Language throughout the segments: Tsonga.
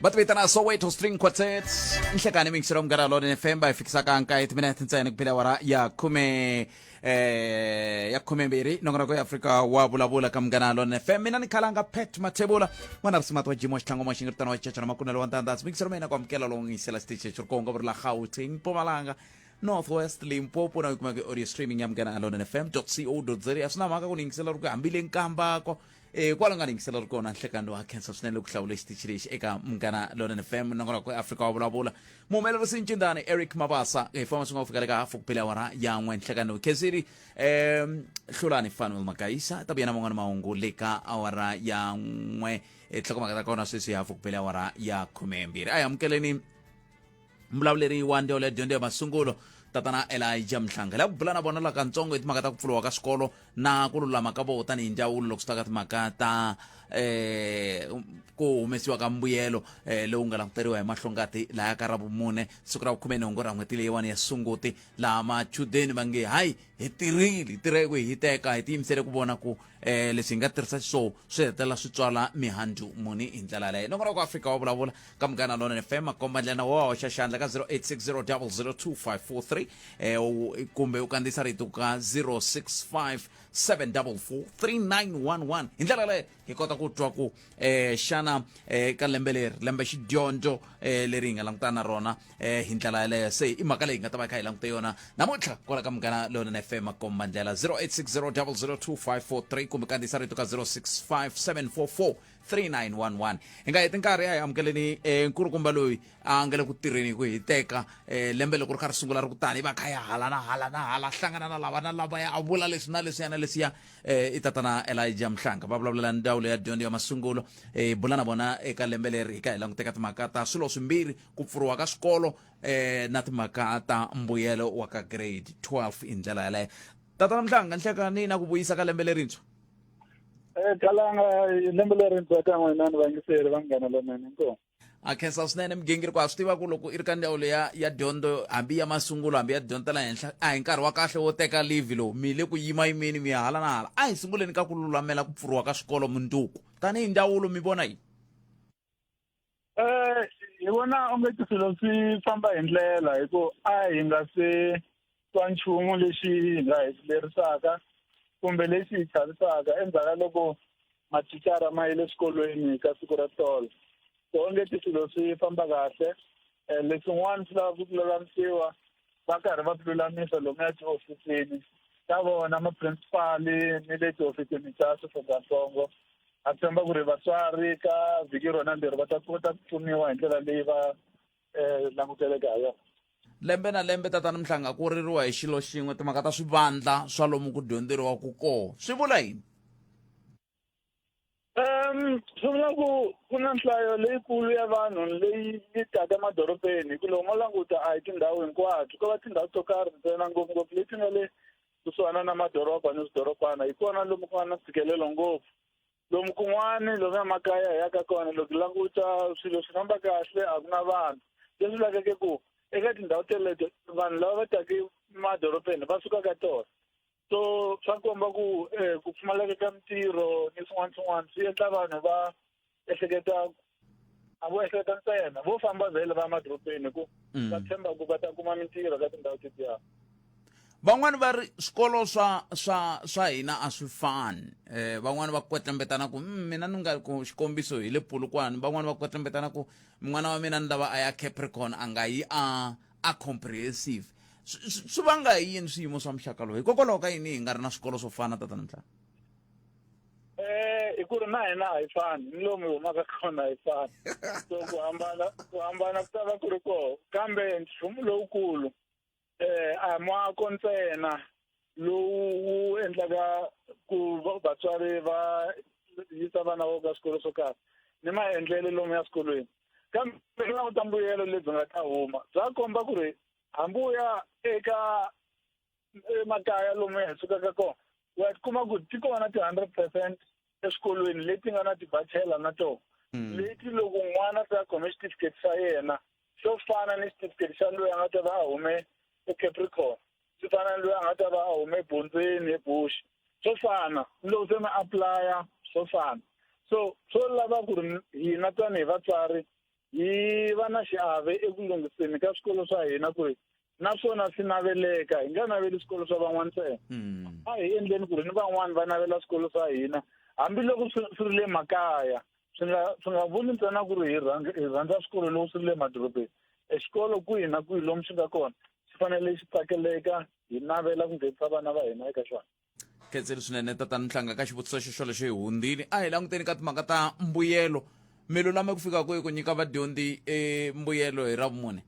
Va ti vitana Soweto String Quartet. Nhlekani mixero Munghana Lonene FM va hi fikisaka nkaye timinete ntsena ku bile awara ya khume ya khumembirhi. Nongonoko ya Afrika wa vulavula ka Munghana Lonene FM. Mina ni khalanga Pat Mathebula, n'wana risimati wa Jimo Xitlhango Maxingiritano wa Chachana Makunelo wa Ntandasi. Mixero mina ku amukela lowu yingisela xitichi xi ri konga vuri la Gauteng, Mpumalanga, Northwest, Limpopo na yi kumeka audio streaming ya Munghana Lonene FM co za. A swi na mhaka ku ni yingisela ri ku hambi le nkambako kwala nga ni yingisela ri kona. Nhlekani wa khensa swinene ku hlawula xitichi lexi eka Munghana Lonene FM. Nongonoko ya Afrika wa vulavula, muhumelerisi ncindani Eric Mabasa. Hi famba swi nga ku fika le ka hafu ku bile awara ya n'we nhlekani lowu khensiri Hlulani Fanuel Magaisa ta vuya na man'wana mahungu le ka awara ya n'we. Tinhlokomhaka ta kona sweswi hafu ku bile awara ya 12. A hi amukeleni mbulavuleri wa ndzawulo ya dyondzo ya masungulo, tatana Elijah Mhlanga, la ku bula na vona la katsongo hi timhaka ta ku pfuriwa ka swikolo na ku lulama ka voho tanihi ndzawulo loko swi ta ka timhaka ta ku humesiwa ka mbuyelo lowu nga languteriwa hi mahlongati laya ka Ravumune, siku ra vukhumenhungu ra n'hweti leyiwani ya Sunguti, laha machudeni va nge hayi, hi tirhile, hi tirhe ku hiteka, hi tiyimisele ku vona ku leswi hi nga tirhisa xiswona swi hetelela swi tswala mihandzu muni hi ndlela yaleyo. Nongonoko wa Afrika wa vulavula ka Munghana Lonene FM, makomba ndlela wa hoxa xandla ka 0860002543 kumbe u kandziyisa rito ka 0657443911. Hi ndlela yaleyo hi kota ku twa ku xana ka lembe leri, lembe xidyondzo leri hi nga langutana na rona hi ndlela yaleyo. Se i mhaka leyi hi nga ta va hi kha hi langute yona namuntlha kwala ka Munghana Lonene FM, makomba ndlela 0860002543 kumbe kandziyisa rito ka 0657443911. Hi nga heti nkarhi, a hi amukeleni nkulukumba loyi a nga le ku tirheni hi ku hiteka lembe loko ri kha ri sungula ri ku tani va kha ya hala na hala na hala, hlangana na lava na lavaya, a vula leswi na leswiya na leswiya. I tatana Elijah Mhlanga, va vulavulela ndzawulo ya dyondzo ya masungulo. Bula na vona eka lembe leri hi kha hi languteka timhaka ta swilo swimbirhi, ku pfuriwa ka swikolo na timhaka ta mbuyelo wa ka grade 12 hi ndlela yaleyo. Tatana Mhlanga, nhlekani na ku vuyisa ka lembe lerintshwa. Kalanga, lembe lerintshwa ka n'wina ni vayingiseri va Munghana Lonene. Inkomu. A khensa swinene. Migingiriko, ha swi tiva ku loko i ri ka ndzawulo ya dyondzo, hambi ya masungulo hambi ya dyondzo ta le henhla, a hi nkarhi wa kahle wo teka leave lowu, mi le ku yima yimeni mi ya hala na hala. A hi sunguleni ka ku lulamela ku pfuriwa ka swikolo mundzuku. Tanihi ndzawulo mi vona yini? Hi vona onge swilo swi famba hi ndlela, hi ku a hi nga se twa nchumu lexi hi nga hi lerisaka kumbe lexi hi chavisaka endzhaku ka loko mathicara ma yile swikolweni ka siku ra tolo. So onge ti swilo swi famba kahle. Leswin'wana swi lava ku lulamisiwa, va karhi va swi lulamisa lomuya tihofisini ta vona maprincipali ni le tihofisini ta swifundzatsongo. Ha tshemba ku ri vatswari ka vhiki rona leri va ta kota ku pfuniwa hi ndlela leyi va languteleke ha yona. Lembe na lembe, tatana Mhlanga, ku ririwa hi xilo xin'we, timhaka ta swivandla swa lomu ku dyondzeriwaka kona. Swi vula yini? Swi vula ku ku na nhlayo leyikulu ya vanhu leyi yi taka emadorobeni, hi ku loko mo languta a hi tindhawu hinkwato, ko va tindhawu to karhi ntsena, ngopfungopfu leti nga le kusuhana na madoroba ni swidorobana, hi kona lomu ku nga na ntshikelelo ngopfu. Lomu kun'wani lomu ya makaya hi yaka kona, loko hi languta swilo swi famba kahle, a ku na vanhu. Leswi vulaka ku eka tindhawu teleto vanhu lava va taka emadorobeni va suka ka tona, so swa komba ku ku pfumaleka ka mintirho ni swin'wana swin'wana swi endla vanhu va ehleketa, a vo ehleketa ntsena, vo famba vhele va madorobeni ku va tshemba ku va ta kuma mintirho ka tindhawu tetiya. Van'wani va ri swikolo swa hina a swi fani. Van'wani va kwetlembetana ku mina ni nga ku xikombiso hi le Polokwane, van'wani va kwetlembetana ku n'wana wa mina ni lava a ya Capricorn, a nga yi a comprehensive. Swi vanga hi yini swiyimo swa muxaka lowu? Hikokwalaho ka yini hi nga ri na swikolo swo fana, tatana Mhlanga? Hi ku ri na hina a hi fani, ni lomu hi humaka kona a hi fani, so ku hambana ku ta va ku ri koho. Kambe nchumu lowukulu a muako ntsena lowu wu endlaka ku vatswari va yisa vana vo ka swikolo swo karhi, ni maendlelo lomu ya swikolweni. Kambe languta mbuyelo lebyi nga ta huma, bya komba ku ri hambi u ya eka emakaya lomu hi sukaka kona, wa kuma ku ti kona ti-100% eswikolweni leti nga na ti-bachelor na tona, leti loko n'wana se a khome xitifiketi xa yena xo fana ni xitifiketi xa loyi a nga ta va a hume eCapricorn, swi fana ni loyi a nga ta va a hume eBondzweni eBush, swo fana ni loko se mi apply-a, swo fana. So swo lava ku ri hina tanihi vatswari Hi va na xiave eku lunghiseni ka swikolo swa hina ku ri naswona swi naveleka hi nga naveli swikolo swa van'wana ntsena mm. a hi endleni ku ri ni van'wana va navela swikolo swa hina hambiloko swi swi ri le makaya swi nga swi nga vuli ntsena ku ri hi rhandza hi rhandza swikolo loko swi ri le madorobeni exikolo kwihi na kwihi lomu xi nga kona xi fanele xi tsakeleka hi navela ku nghenisa vana va hina eka xona khenseli swinene tatana nhlanga ka xivutiso xo xolexo hi hundzile a hi languteni ka timhaka ta mbuyelo mi lulame ku fika kwihi ku nyika vadyondzi e mbuyelo hi ravumune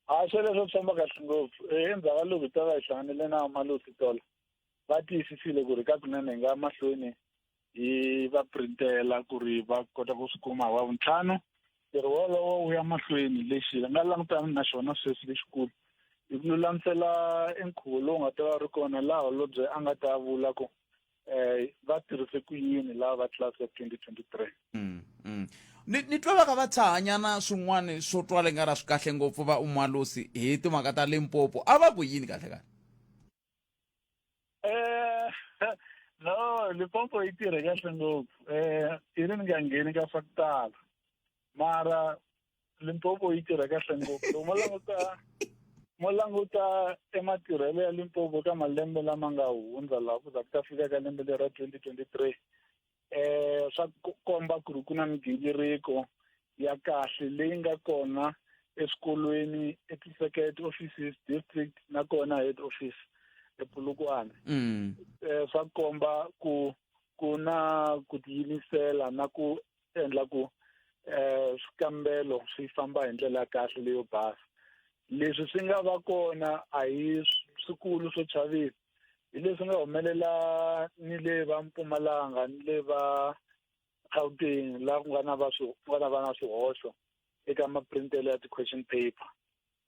a sweleswo swi famba kahle ngopfu endzhaku ka loko hi ta va hi hlanganile na malusi tolo va tiyisisile ku ri ka kunene hi nga mahlweni hi va printela ku ri va kota ku swi kuma hi wa vuntlhanu ntirho wolowo wu ya mahlweni lexi hi nga langutana na xona sweswi lexikulu hi ku lulamisela enkhuvo lowu nga ta va ri kona laha holobye a nga ta vula ku um va tirhise ku yini lava va tlilasi ya 2023 mm, mm. ni ni twa va ka va tshahanyana swin'wana swo twala i nga ra swi kahle ngopfu va umalusi hi timhaka ta limpopo a va ku yini kahle kahle Eh, no Limpopo yi tirhe kahle ngopfu eh i ri ni nga ngheni ka swa ku tala mara Limpopo yi tirhe kahle ngopfu loko mo languta mo languta ematirhelo ya Limpopo ka malembe lama nga hundza laha ku za ku ta fika ka lembe leri ra 2023 eh swa komba ku ri ku na migingiriko ya kahle leyi nga kona eswikolweni eti-circuit offices district na kona head office ePolokwane mm. eh, swa komba ku ku na ku tiyimisela na ku endla ku eh swikambelo swi famba hi ndlela ya kahle leyo basa leswi swi nga va kona a hi swikulu swo chavisa hi leswi nga humelela ni le va Mpumalanga ni le va Gauteng laha ku nga na va swi ku nga na va na swihoxo eka maprintelo ya ti-question paper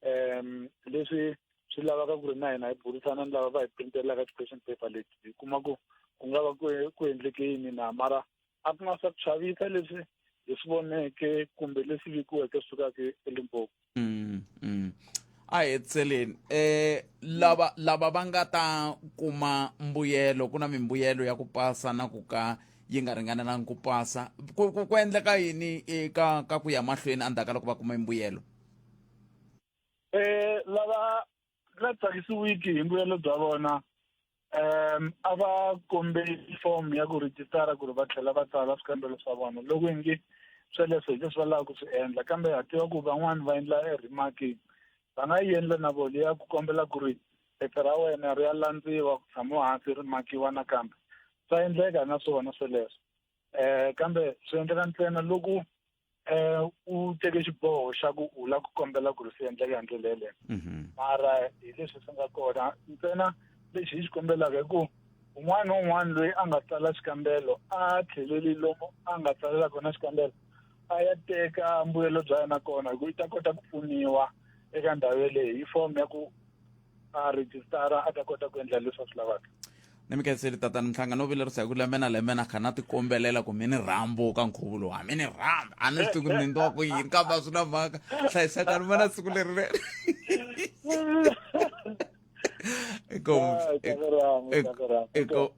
um leswi swi lavaka ku ri na hina hi burisana ni lava va hi printelaka ti-question paper leti hi kuma ku ku nga va ku ku endleke yini na mara a ku na swa ku chavisa leswi hi swi voneke kumbe leswi vikiweke swi sukaka eLimpopo mm, mm. a hi hetseleni eh lava lava va nga ta kuma mbuyelo ku na mimbuyelo ya ku pasa na ku ka yi nga ringanelangi ku pasa ku, ku, ku endleka yini eka ka ku ya mahlweni endzhaku ka loko va kuma mimbuyelo eh lava nga tsakisiwiki hi mbuyelo bya vona um a va kombeli form ya ku rejistara ku ri va tlhela va tsala swikambelo swa vona loko ingi sweleswo hi leswi va lavaka ku swi endla kambe ha tiva ku van'wani va endla e remarking va nga yi endla na vona leya ku kombela ku ri phepha ra wena ri ya landziwa ku tshamiwa hansi ri makiwa nakambe swa endleka na swona sweleswo um kambe swi endleka ntsena loko eh u teke xiboho xa ku u lava ku kombela ku ri swi endleka hi ndlela yeleyo mhm. mara hi leswi swi nga kona ntsena lexi hi xi kombelaka hi ku un'wana na un'wana loyi a nga tsala xikambelo a tlheleli lomu a nga tsalela kona xikambelo a ya teka mbuyelo bya yena kona hi ku yi ta kota ku pfuniwa eka ndhawu yeleyo hi fomo ya ku a rejistara a ta kota ku endla leswi a swi lavaka ni mi khenseli tatana mhlanga no vilerisa hi ku lembe na lembe na kha na tikombelela ku mi ni rhambo ka nkhuvo lowu a mi ni rhambi a ni swi tivi ku ni ndliwa ku yini kambe a swi na mhaka hlayisekani va na siku leri leri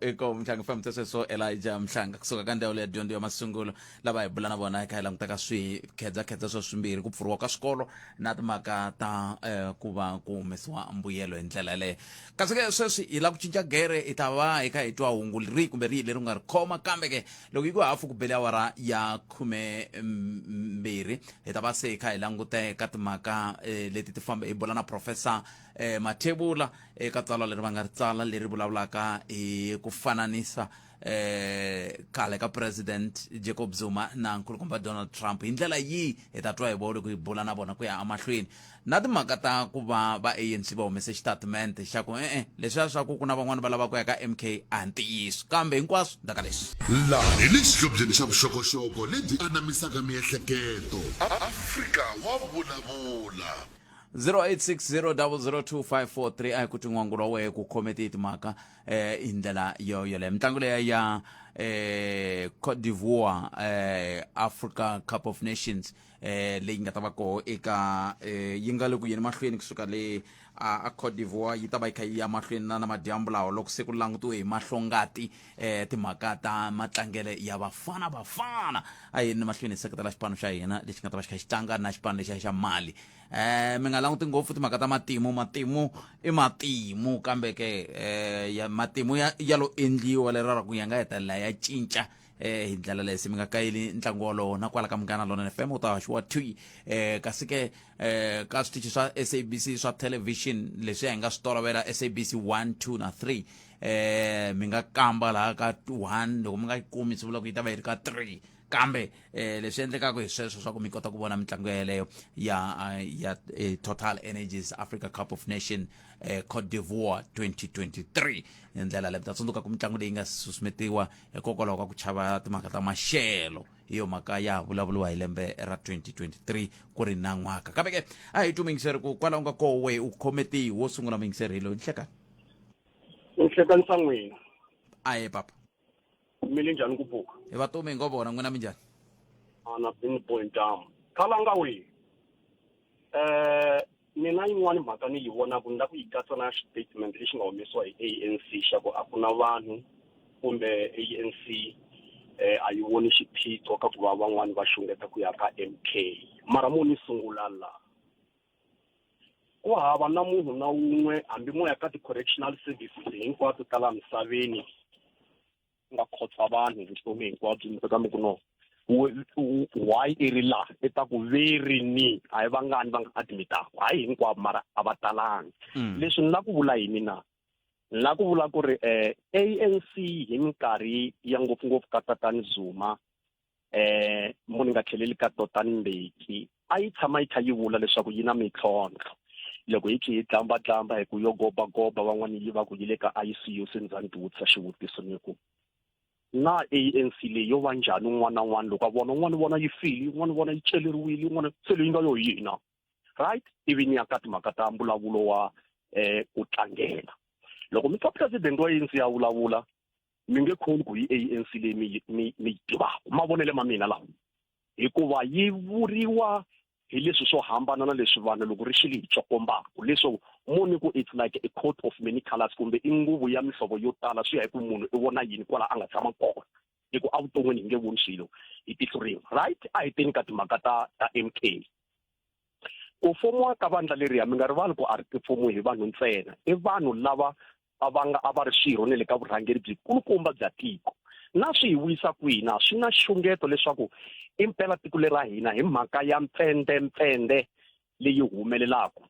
eko mhlanga fambisa sweswo elijah mhlanga kusuka ka ndzawulo ya dyondzo ya masungulo lava hi bula na vona hi kha hi langutaka swikhedzakhedza swa swimbirhi ku pfuriwa ka swikolo na timhaka ta eh, ku va ku humesiwa mbuyelo hi ndlela yaleyo kasi ke sweswi hi lava ku cinca gere hi ta va hi kha hi twa hungu rihi kumbe rihi leri u nga ri khoma kambe ke loko yi ku hafu ku bele awara ya khume mbirhi hi ta va se hi kha hi languta eka timhaka eh, leti ti famba hi bula na professor eh, mathebula eka tsalwa leri va nga ri tsala leri vulavulaka hi ku fananisa eh khale ka president Jacob Zuma na nkulukumba Donald Trump hi ndlela yihi hi ta twa hi vona loko hi bula na vona ku ya emahlweni na timhaka ta ku va va ANC va humese xitatimende xa ku e-e leswiya swa ku ku na van'wana va lava ku ya ka MK a hi ntiyiso kambe hinkwaswo ndzhaku ka leswi Laha hi le xihlobyeni xa vuxokoxoko lebyi anamisaka miehleketo. Afrika wa vulavula. 0860002543 a hi ku tin'wangulo wa wehe ku khome tihi timhaka eh hi ndlela yo yoleyo mitlangu leya ya Cote d'Ivoire Africa Cup of Nations leyi nga ta va koho eka yi nga le ku yeni mahlweni kusuka le a Cote d'Ivoire, yi ta va yi kha yi ya mahlweni na madyambu lawa loko se ku langutiwe hi mahlongati timhaka ta matlangele ya Bafana Bafana. A yeni mahlweni hi seketela xipano xa hina lexi nga ta va xi kha xi tlanga na xipano lexiya xa Mali. Mi nga languti ngopfu timhaka ta matimu, matimu i matimu, kambe ke ya matimu ya lo endliwa lero ra ku ya nga hetelela ya cinca hi ndlela leyi. Se mi nga kayeli ntlangu wolowo na kwala ka Munghana Lonene FM u ta haxiwa thwi, kasi ke ka switichi swa SABC swa television leswi hi nga swi tolovela, SABC 1, 2 na 3, mi nga kamba laha ka 1, loko mi nga yi kumi swi vula ku yi ta va yi ri ka 3. Kambe leswi endlekaka hi sweswo swa ku mi kota ku vona mitlangu yeleyo ya Total Energies Africa Cup of Nation Cote d'Ivoire 2023 hi ndlela leyi. Mi ta tsundzuka ku mitlangu leyi nga susumetiwa hikokwalaho ka ku chava timhaka ta maxelo, hi yo mhaka ya vulavuriwa hi lembe ra 2023 ku ri na n'waka. Kambe ke a hi twi muyingiseri ku kwalaho nga koho we u khometi wo sungula muyingiseri hi loyi. Nhlekani. Nhlekani sa n'wina. Aye papa. Mi le njhani ku pfuka? Hi vatomi hi ngo vona, n'wina minjhani? Ana bin point down. Khalanga we. Mina yin'wani mhaka ni yi vonaka ni la ku yi katsa na statement lexi nga humesiwa hi ANC xa ku a ku na vanhu kumbe ANC a yi voni xiphiqo ka ku va van'wani va xungeta ku ya ka MK. Mara mo ni sungula la. Ku hava na munhu na wun'we hambi mo ya ka ti-correctional services hinkwato ta laha misaveni nga khotsa vanhu vutomi hinkwabyo, mi fika mi ku no why i ri la i ta ku veri ni a hi vangani va nga admitaka, hayi hinkwavo mara a va talangi. Leswi ni la ku vula yini na? Ni la ku vula ku ri ANC hi minkarhi ya ngopfungopfu ka tatani Zuma, mo ni nga tlheleli ka Totani Mbeki, a yi tshama yi kha yi vula leswaku yi na mintlhontlho. Loko hi khi hi dlamba hi ku yo gobagoba, van'wani yi va ku yi le ka ICU. Se ni za ni ti vutisa xivutiso ni ku na ANC leyi yo va njhani? Un'wana na un'wana loko a vona un'wana vona yi file, un'wana vona yi celeriwile, un'wana se leyi nga yo yina right. Ivi ni ya ka timhaka ta mbulavulo wa ku tlangela. Loko mi twa president wa ANC ya vulavula, mi nge kholi ku yi ANC leyi mi yi tivaka. Mavonele ma mina lawa, hikuva yi vuriwa hi leswi swo hambana na leswi vanhu loko ri xili hi cokombaka, leswo muni ku it's like a coat of many colors, kumbe i nguvu ya mihlovo yo tala, swi ya hi ku munhu i vona yini kwala a nga tshama kona, hi ku evuton'wini hi nge voni swilo hi tihlo rin'we right. A hi teni ka timhaka ta MK. Ku fomiwa ka vandla leriya, mi nga rivali ku a ri fomiwi hi vanhu ntsena, i vanhu lava a va nga a va ri swirho ne le ka vurhangeri byikulukumba bya tiko. Na swi hi vuyisa kwihi na swi na xungeto leswaku impela tiko leri ra hina hi mhaka ya mpfendempfende leyi humelelaka,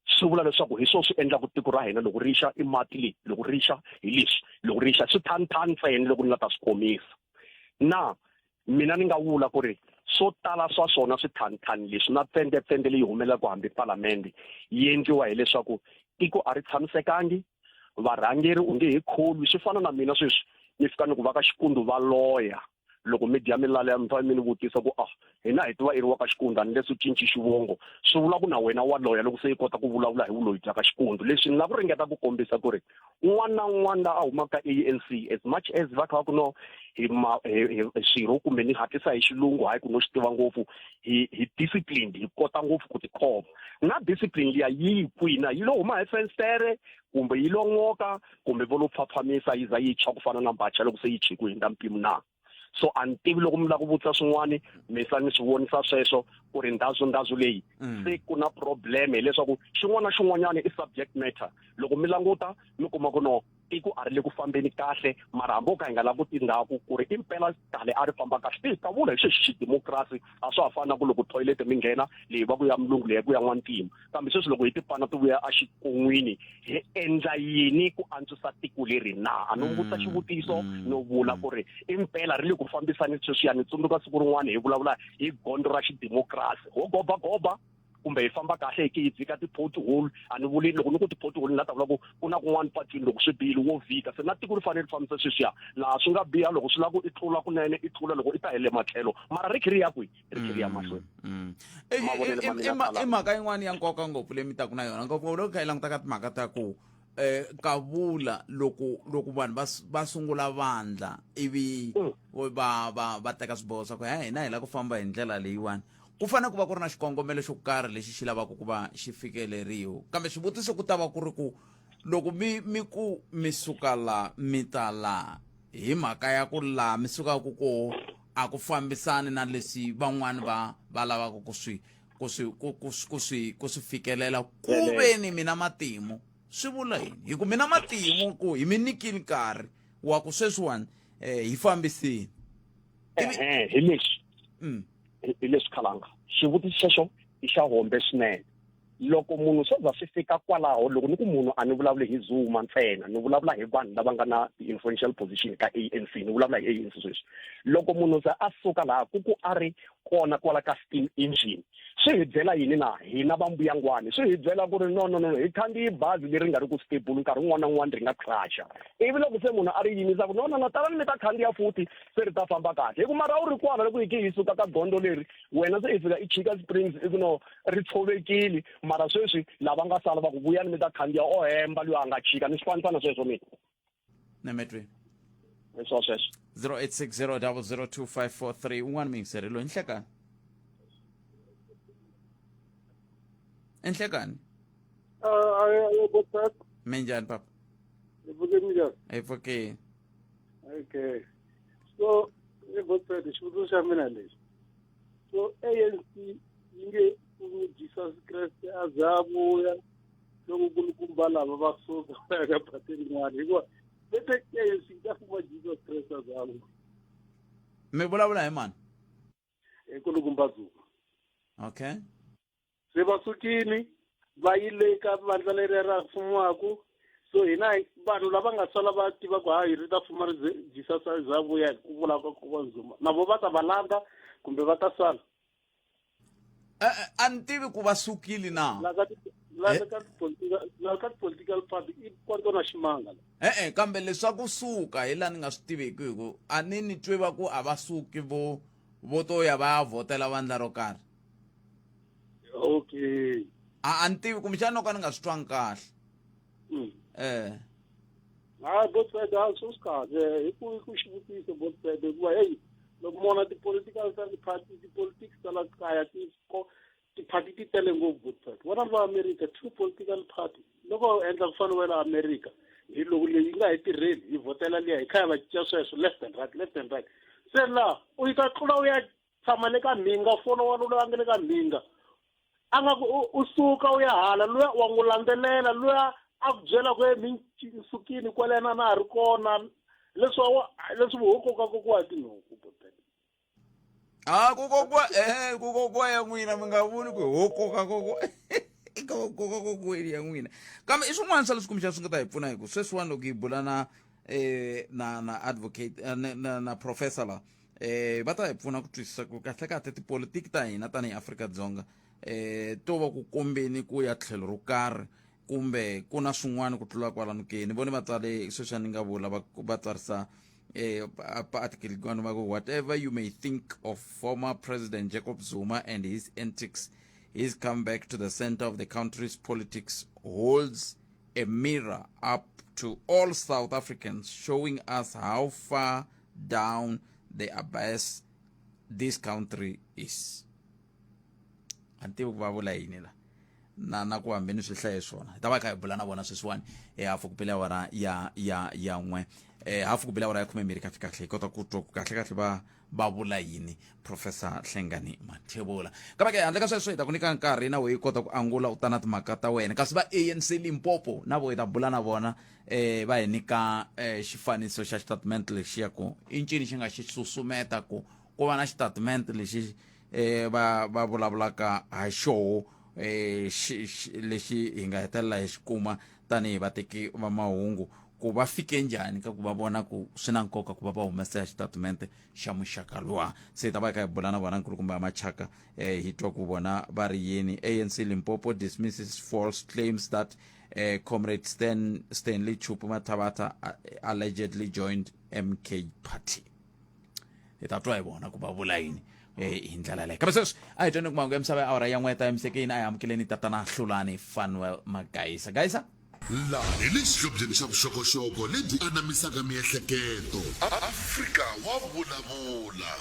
swi vula leswaku hi swona swi endlaka tiko ra hina loko ri xa i mati leyi, loko ri xa hi leswi, loko ri xa swi thanthani ntsena. Loko ni nga ta swi komisa na mina ni nga vula ku ri swo tala swa swona swithanthani leswi na pfendepfende leyi humelelaka hambi palamende yi endliwa hileswaku tiko a ri tshamisekangi, varhangeri u nge he kholwi. Swi fana na mina sweswi ni fika ni ku va ka Xikundu va loya, loko mi dya milala ya mi fanele mi ni vutisa ku ah, hina hi tiva i ri wa ka Xikundu, a ni leswi cinci xivongo, swi vula ku na wena wa loya loko se i kota ku vulavula hi vuloyi bya ka Xikundu. Leswi ni lava ku ringeta ku kombisa ku ri un'wana na un'wana la a humaka ka ANC, as much as va kha va ku no hi hi swirho kumbe ni hatlisa hi xilungu, hayi ku no xi tiva ngopfu, hi disciplined, hi kota ngopfu ku tikhoma. Na discipline liya yi kwihi na yi lo huma hi fenstere kumbe yi lo n'oka kumbe vo lo pfhapfhamisa yi za yi tshwa ku fana na mbacha loko se yi chiki ku hundza mpimo na? So a ni tivi loko mi lava ku vutisa swin'wani, mi sa ni swi vonisa sweswo ku ri ndhazu leyi se ku na problem, hileswaku xin'wana na xin'wanyana i subject matter. Loko mi languta mi kuma ku no tiko a ri le ku fambeni kahle, mara hambi o ka hi nga languti ndzhaku ku ri impela khale a ri famba kahle, ti ta vula hi xexi xidemokirasi a swa ha fani na ku loko toilet mi nghena leyi va ku ya mulungu, leyi ku ya n'wantima. Kambe sweswi loko hi tipana ti vuya exikon'wini, hi endla yini ku antswisa tiko leri na? A no vutisa xivutiso, no vula ku ri impela ri le ku fambisani sweswiya. Ni tsundzuka siku rin'wana hi vulavula hi gondzo ra xidemokirasi, ho gobagoba kumbe hi famba kahle hi ki hi dzika ti-pothole. A ni vuli loko ni ku ti-pothole, ni la ta vula ku ku na kun'wana patwini loko swi bihile wo vhika. Se na tiko ri fanele ri fambisa sweswiya, laha swi nga biha loko swi lava ku i tlula kunene i tlula, loko i ta hi le matlhelo, mara ri khe ri ya kwihi? Ri khe ri ya mahlweni. Mavonelo ma mina I mhaka yin'wana ya nkoka ngopfu leyi mi taku na yona, ngopfu loko kha yi languta ka timhaka ta ku eh kavula loko loko vanhu va va sungula vandla ivi mm. va va va teka swiboho swa ku he hina hi lava ku famba hi ndlela leyiwani ku fanele ku va ku ri na xikongomelo xo karhi lexi xi lavaka ku va xi fikeleriwa kambe xivutiso ku ta va ku ri ku loko mi mi ku mi suka la mi ta la hi mhaka ya ku laha mi sukaka koho a ku fambisani na leswi van'wani va va lavaka ku swi ku swi ku ku ku swi ku swi fikelela ku ve ni mina matimu swi vula yini hi ku mina matimu ku hi mi nyikile nkarhi wa ku sweswiwani um hi fambisini ehe hi leswi mm. hi leswi khalanga xivutiso xexo i xa hombe swinene loko munhu swo za swi fika kwalaho loko ni ku munhu a ni vulavuli hi Zuma ntsena ni vulavula hi vanhu lava nga na ti-influential position ka ANC ni vulavula hi ANC sweswi loko munhu se a suka laha ku ku a ri kona kwala ka steam engine swi hi byela yini na hina va mbuyangwani swi hi byela ku ri no no no hi khandziyi bazi leri nga ri ku stable nkarhi wun'wana na wun'wana ri nga crasha ivi loko se munhu a ri yimisa ku no no no talani mi ta khandziya futhi se ri ta famba kahle hi ku mara a wu ri kwala loko hi ke hi suka ka gondzo leri wena se i fika i chika springs i ku no ri tshovekile mara sweswi lava nga sala va ku vuyani mi ta khandziya o hemba loyi a nga chika ni swi fanisa na sweswo mina nemetweni hi swo sweswo 0860002543 un'wana muyingiseri loyi nhlekani enhlekani minjhani papa hi pfukile okay so ni botset xivutiso xa mina lexi so ANC yi nge fumi Jesus Kreste a za a vuya loko kulukumba lava va suka va ya ka phati rin'wana hikuva lete ANC yi ta fuma Jesus Kreste a za a vuya mi vulavula hi mani hi kulukumba Zuma okay se va sukile va yile ka vandla leriya ra fumiwaku so hina vanhu lava nga sala va tiva ku hayi ri ta fuma ri Jesus za vuya hi ku vula ka kokwana Zuma na vo va ta va landza kumbe va ta sala a ni tivi ku va sukile na la ka la ka political party i kwanto na ximanga la e-e kambe leswaku suka hi laha ni nga swi tiveki hi ku a ni ni twe va ku a va suki vo vo to ya va ya vhotela vandla ro karhi okay a a ni tivi kumbexana no ka ni nga swi twangi kahle mm. eh hayi both side a swi swi kahle hi ku hi ku xivutiso both side hikuva heyi loko mona ti-political ta ti-party ti-politics ta la kaya ti ti-party ti tele ngopfu both side vona va america two political party loko u endla ku fana wa la america hi loko leyi yi nga hi tirheli hi vhotela liya hi kha hi va cinca sweswo left and right left and right se laha u yi ta tlula u ya tshama le ka mhinga fona wa loyi a nga le ka mhinga a nga ku u suka u ya hala luya wa n'wi landzelela luya a ku byela ku mi sukini kwalena na ha ri kona leswi leswi ho koka kokiwa hi tinhuku botele a ku kokwa eh ku kokwa ya n'wina mi nga vuli ku ho koka kokwa eka koka kokweni ya n'wina kambe i swin'wana swa leswi kumbexana swi nga ta hi pfuna hi ku sweswiwani loko hi bula na eh na na advocate eh, na, na, na professor la eh va ta hi pfuna ku twisisa ku kahle kahle tipolitiki ta hina tanihi Afrika-Dzonga eh to va ku kombeni ku ya tlhelo ro karhi kumbe ku na swin'wana ku tlula kwalano ke ni vone va tsale sweswi ni nga vula va va tsarisa eh article kwano va ku whatever you may think of former president Jacob Zuma and his antics his comeback to the center of the country's politics holds a mirror up to all South Africans showing us how far down the abyss this country is a ni tivi ku va vula yini la na na ku hambi ni swi hlaye swona hi ta va hi kha hi bula na vona sweswiwani e hafu ku bile awara ya ya ya n'we e hafu ku bile awara ya khumembirhi kahle kahle hi kota ku twa ku kahle kahle va va vula yini professor hlengani mathebula kambe ke handle ka sweswo hi ta ku nyika nkarhi na wehe yi kota ku angula u ta na timhaka ta wena kasi va anc limpopo na vo hi ta bula na vona eh va hi nyika eh, xifaniso xa xitatimende lexi ya ku i ncini xi nga xi susumeta ku ku va na xitatimende lexi eh va va vulavulaka ha xoho eh lexi hi nga hetelela hi xi kuma tanihi vateki va mahungu ku va fike njhani ka ku va vona ku swi na nkoka ku va va humesa xitatimende xa muxaka luwa se hi ta va hi kha hi bula na vona nkulukumba ya machaka eh, hi twa ku vona va ri yini anc limpopo dismisses false claims that eh, comrade Stan, stanley chupu mathabatha allegedly joined mk party hi ta twa hi vona ku va vula yini eh, hi ndlela leyo kambe sweswi a hi tweni ku mahungu ya misava ya awara ya n'weta emisekeni a hi amukeleni tatana hlulani fanuel magayisa gayisa Laha hi le xihlobyeni xa vuxokoxoko lebyi anamisaka miehleketo. Afrika wa vulavula.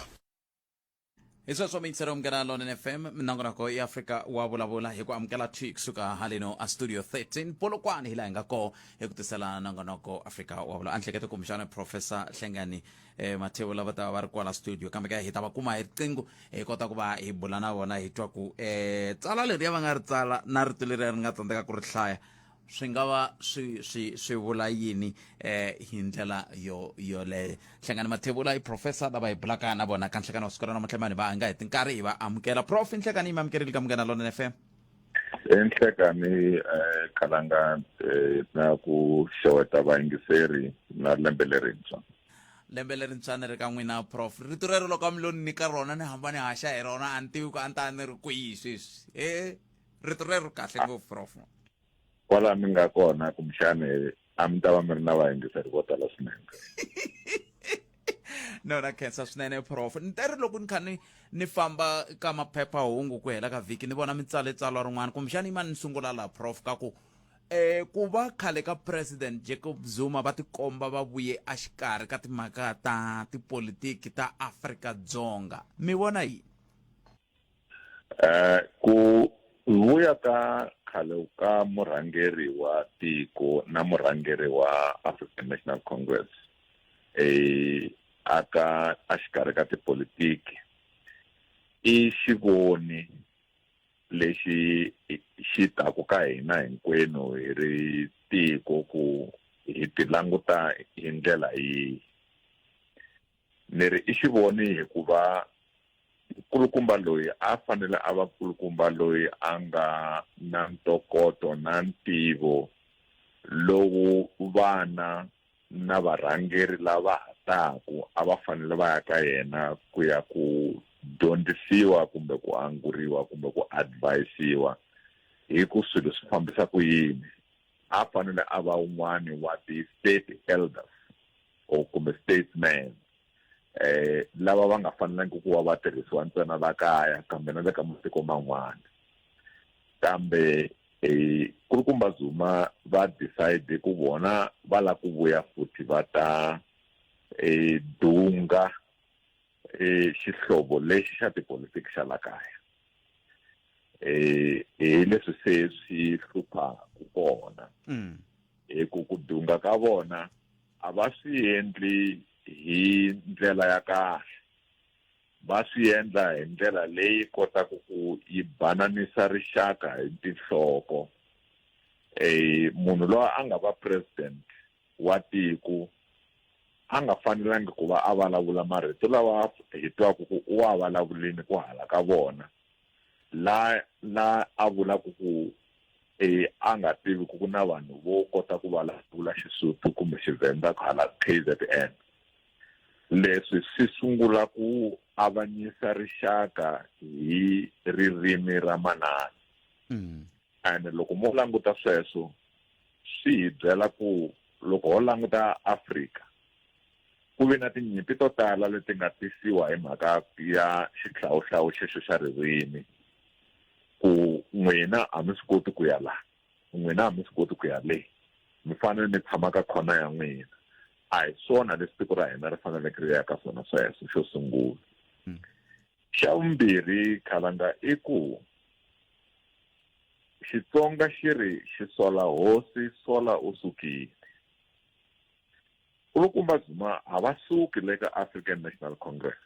Hi sweswo miyingiseri wa Munghana Lonene FM, minongonoko ya Afrika wa vulavula hi ku amukela thwi kusuka haleno a Studio 13 Polokwane, hi laha hi nga koho hi ku tisela nongonoko Afrika wa vulavula. A ni hleketa kumbexana Professor Hlengani Mathebula va ta va va ri kwala studio, kambe ka hi ta va kuma hi riqingho hi kota ku va hi bula na vona, hi twa ku tsala leriya va nga ri tsala na rito leriya ri nga tsandzeka ku ri hlaya swi nga va swi swi swi vula yini hi ndlela yo yoleyo. Hlengani Mathebula i professor lava hi bulaka na vona ka nhlekani wa siku ra namuntlha, mani va nga heti nkarhi hi va amukela. Prof, nhlekani yi mi amukerile ka Munghana Lonene FM. Enhlekani Khalanga, na ku xeweta vayingiseri na lembe lerintshwa. Lembe lerintshwa ni ri ka n'wina, prof. Rito rero loko a mi lo ni nyika rona ni hamba ni haxa hi rona, a ni tivi ku a ni ta ni ri kwihi sweswi. Rito rero kahle ngopfu, prof. Kwala mi nga kona kumbexani a mi ta va mi ri na vayingiseri vo tala swinene. No, na khensa swinene, prof. Ni ta ri loko ni kha ni famba ka maphephahungu ku hela ka vhiki ni vona mi tsale tsalwa rin'wana, kumbexani yimani ni sungula la, prof, ka ku ku va khale ka President Jacob Zuma va tikomba va vuye exikarhi ka timhaka ta tipolitiki ta Afrika Dzonga, mi vona yini? Ku vuya ka khale ka murhangeri wa tiko na murhangeri wa African National Congress aka exikarhi ka tipolitiki i xivoni lexi xi taku ka hina hinkwenu hi ri tiko ku hi ti languta hi ndlela yihi. Ni ri i xivoni hikuva nkulukumba loyi a fanele a va nkulukumba loyi a nga na ntokoto na ntivo lowu vana na varhangeri lava ha taku a va fanele va ya ka yena ku ya ku dyondzisiwa kumbe ku anguriwa kumbe ku advisiwa hi ku swilo swi fambisa ku yini. A fanele a va un'wani wa ti-state elders or kumbe statesmen lava va nga fanelangi ku va va tirhisiwa ntsena la kaya kambe na le ka matiko man'wana. Kambe Kulukumba Zuma va decide ku vona va la ku vuya futhi va ta dunga xihlovo lexi xa tipolitiki xa la kaya. Hi leswi se swi hluphaku kona. Hi ku ku dunga ka vona a va swi endli hi ndlela ya kahle, va swi endla hi ndlela leyi kotaka ku yi bananisa rixaka hi tinhloko. Munhu loyi a nga va president wa tiko a nga fanelangi ku va a vulavula marito lawa hi twaka ku u wa vulavuleni ku hala ka vona, la la a vulaka ku a nga tivi ku ku na vanhu vo kota ku vulavula Xisuthu kumbe Xivenda ku hala KZN. Leswi swi sungula ku avanyisa rixaka hi ririmi ra manana. And loko mo languta sweswo swi hi byela ku loko ho languta Afrika ku ve na tinyimpi to tala leti nga tisiwa hi mhaka ya xihlawuhlawu xexo xa ririmi, ku n'wina a mi swi koti ku ya la, n'wina a mi swi koti ku ya le, mi fanele mi tshama ka khona ya n'wina. A hi swona leswi tiko ra hina ri faneleke ri ya ka swona sweswo, xo sungula. Xa vumbirhi, Khalanga, i ku Xitsonga xi ri xi sola hosi sola u sukile. Kulukumba Zuma a va suki le ka African National Congress.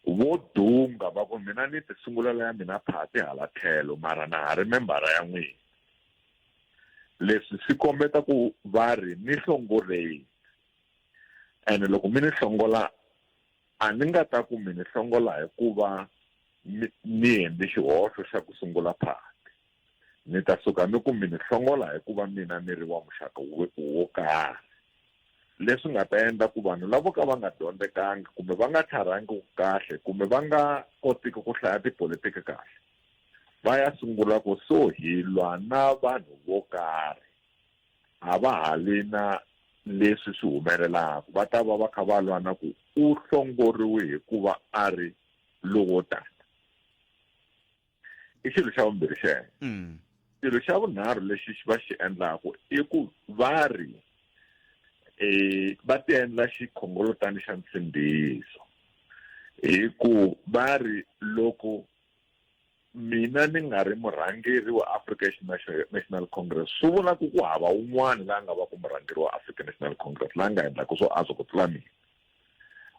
Vo dunga va ku mina ni ti sungulela ya mina phati hala tlhelo mara na ha ri membara ya n'wina. Leswi swi kombeta ku va ri ni hlongoreni. Ene loko mi ni hlongola a ni nga ta ku mi ni hlongola hikuva ni endle xihoxo xa ku sungula phati. Ni ta suka ni ku mi ni hlongola hikuva mina ni ri wa muxaka wo karhi. Leswi nga ta endla ku vanhu lavo ka va nga dyondzekangi kumbe va nga tlharihangi kahle kumbe va nga kotiki ku hlaya tipolitiki kahle va ya sungula ku so hi lwa na vanhu vo karhi, a va ha li na leswi swi humelelaka, va ta va va kha va lwa na ku u hlongoriwe hikuva a ri lowo tata. I xilo xa vumbirhi xexo. Xilo xa vunharhu lexi va xi endlaku i ku va ri va ti endla xikhongolotani xa nsindziso hi ku va ri loko mina ni nga ri murhangeri wa African National Congress swi vula ku ku hava un'wana la nga va ku murhangeri wa African National Congress la nga endlaka swo antswa ku tlula mina.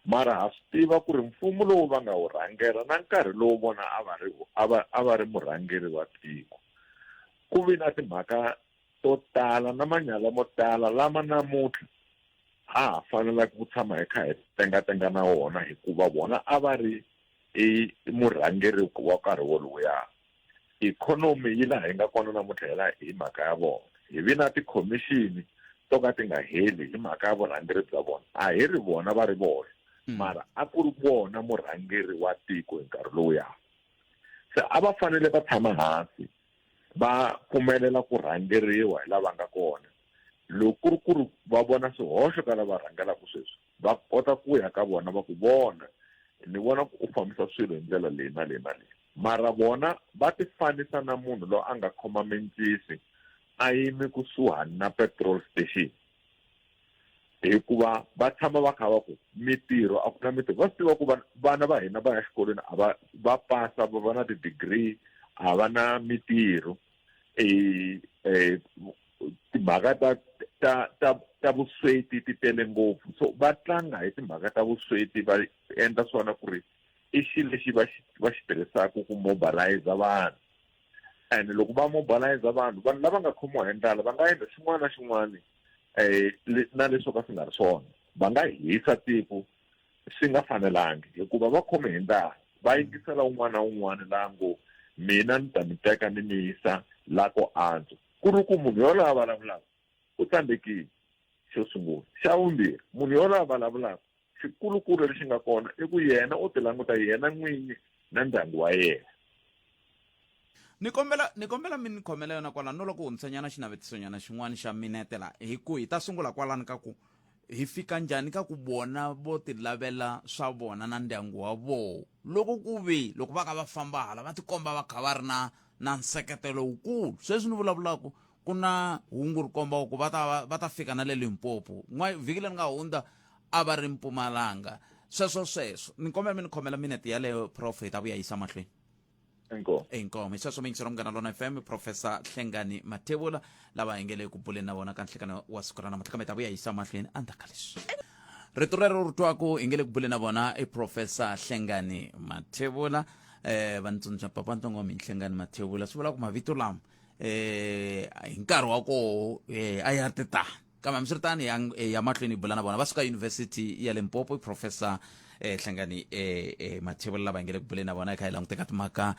Mara ha swi tiva ku ri mfumo lowu va nga wu rhangela na nkarhi lowu vona a va ri a va a va ri murhangeri wa tiko ku vi na timhaka to tala na manyala mo tala lama namuntlha ha ha fanelaka ku tshama hi kha hi tengatenga na wona hikuva vona a va ri i murhangeri wa nkarhi woluya. Ikhonomi yi laha yi nga kona namuntlha hi laha hi mhaka ya vona. Hi vi na tikhomixini to ka ti nga heli hi mhaka ya vurhangeri bya vona. A hi ri vona va ri voxe, mara a ku ri vona murhangeri wa tiko hi nkarhi lowuya. Se a va fanele va tshama hansi va pfumelela ku rhangeriwa hi lava nga kona. Loko ku ri ku ri va vona swihoxo ka lava rhangelaka sweswi, va kota ku ya ka vona va ku vona ni vona ku u fambisa swilo hi ndlela leyi na leyi na leyi. Mara vona va ti fanisa na munhu loyi a nga khoma mencisi a yimi kusuhani na petrol station, hikuva va tshama va kha va ku mitirho a ku na mitirho. Va swi tiva ku vana va hina va ya xikolweni a va va pasa va va na ti-degree a va na mitirho. Timhaka ta ta ta ta vusweti ti tele ngopfu, so va tlanga hi timhaka ta vusweti va endla swona ku ri i xilo lexi va xi va xi tirhisaka ku mobilize vanhu. And loko va mobilize vanhu, vanhu lava nga khomiwa hi ndlala va nga endla xin'wana na xin'wana na leswo ka swi nga ri swona, va nga hisa tiko swi nga fanelangi hikuva va khome hi ndlala. Va yingisela un'wana na un'wana la ngo mina ni ta mi teka ni mi yisa la ko antswa, ku ri ku munhu yoloye a vulavulaka u tsandzekile xo sungula. Xa vumbirhi, munhu yoloye a vulavulaka xikulukulu lexi nga kona i ku yena u ti languta yena n'winyi na ndyangu wa yena. Ni kombela ni kombela mi ni khomela yona kwalano no loko hundzisanyana xinavetisonyana xin'wana xa minete la, hi ku hi ta sungula kwalano ka ku hi fika njhani ka ku vona vo ti lavela swa vona na ndyangu wa voho loko ku vi loko va kha va famba hala va tikomba va kha va ri na na nseketelo wukulu. Sweswi ni vulavulaka ku na hungu ri komba ku va ta va ta fika na le Limpopo n'wa vhiki leri nga hundza a va ri Mpumalanga sweswo sweswo. Ni kombela mi ni khomela minete yaleyo prof, hi ta vuya yisa mahlweni. Inkomu. Inkomu. Hi sweswo muyingiseri wa Munghana Lona FM, Professor Hlengani Mathebula lava hi nge le ku buleni na vona ka nhlekano wa siku ra namuntlha, kambe hi ta vuya yisa mahlweni endzhaku ka leswi. Rito rero ri twaku hi nge le ku buleni na vona i Professor Hlengani Mathebula. Va ni tsundzuxa papa ntsongo wa mina Hlengani Mathebula, swi vula ku mavito lama hi nkarhi wa koho a ya ri titani, kambe hambiswiritano ya, ya mahlweni hi bula na vona va suka University ya Limpopo, Professor Hlengani Mathebula lava hi nge le ku buleni na vona hi kha hi languteka timhaka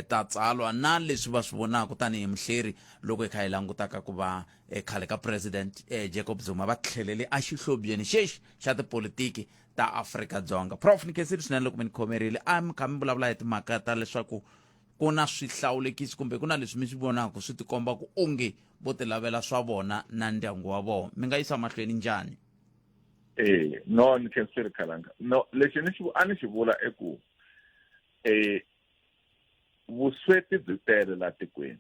ta tsalwa na leswi va swi vonaka tanihi muhleri loko hi kha hi langutaka ku va khale ka President Jacob Zuma va tlhelele exihlobyeni xexi xa tipolitiki ta Afrika-Dzonga. Prof, ni khensile swinene loko mi ni khomerile. A mi kha mi vulavula hi timhaka ta leswaku ku na swihlawulekisi kumbe ku na leswi mi swi vonaka swi tikomba ku onge vo tilavela swa vona na ndyangu wa vona. Mi nga yisa mahlweni njhani? Eh, no ni khensile khalanga. No, lexi ni xi a ni xi vula i ku vusweti byi tele la tikweni.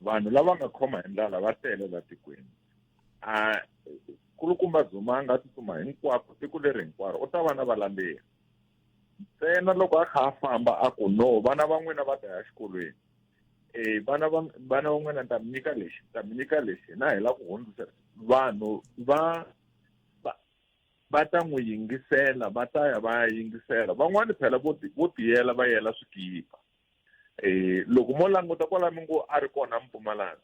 Vanhu lava nga khoma hi ndlala va tele la tikweni. A kulukumba Zuma a nga tsutsuma hinkwako tiko leri hinkwaro, u ta va na valandzeri. Ntsena loko a kha a famba a ku no, vana va n'wina va ta ya xikolweni. Vana va vana va n'wina ni ta mi nyika lexi, ni ta mi nyika lexi, hina hi lava ku hundzisela. Vanhu va va va ta n'wi yingisela, va ta ya va ya yingisela. Van'wani phela vo ti vo tiyela va yela swikipa. Loko mo languta kwala mi ngo a ri kona Mpumalanga,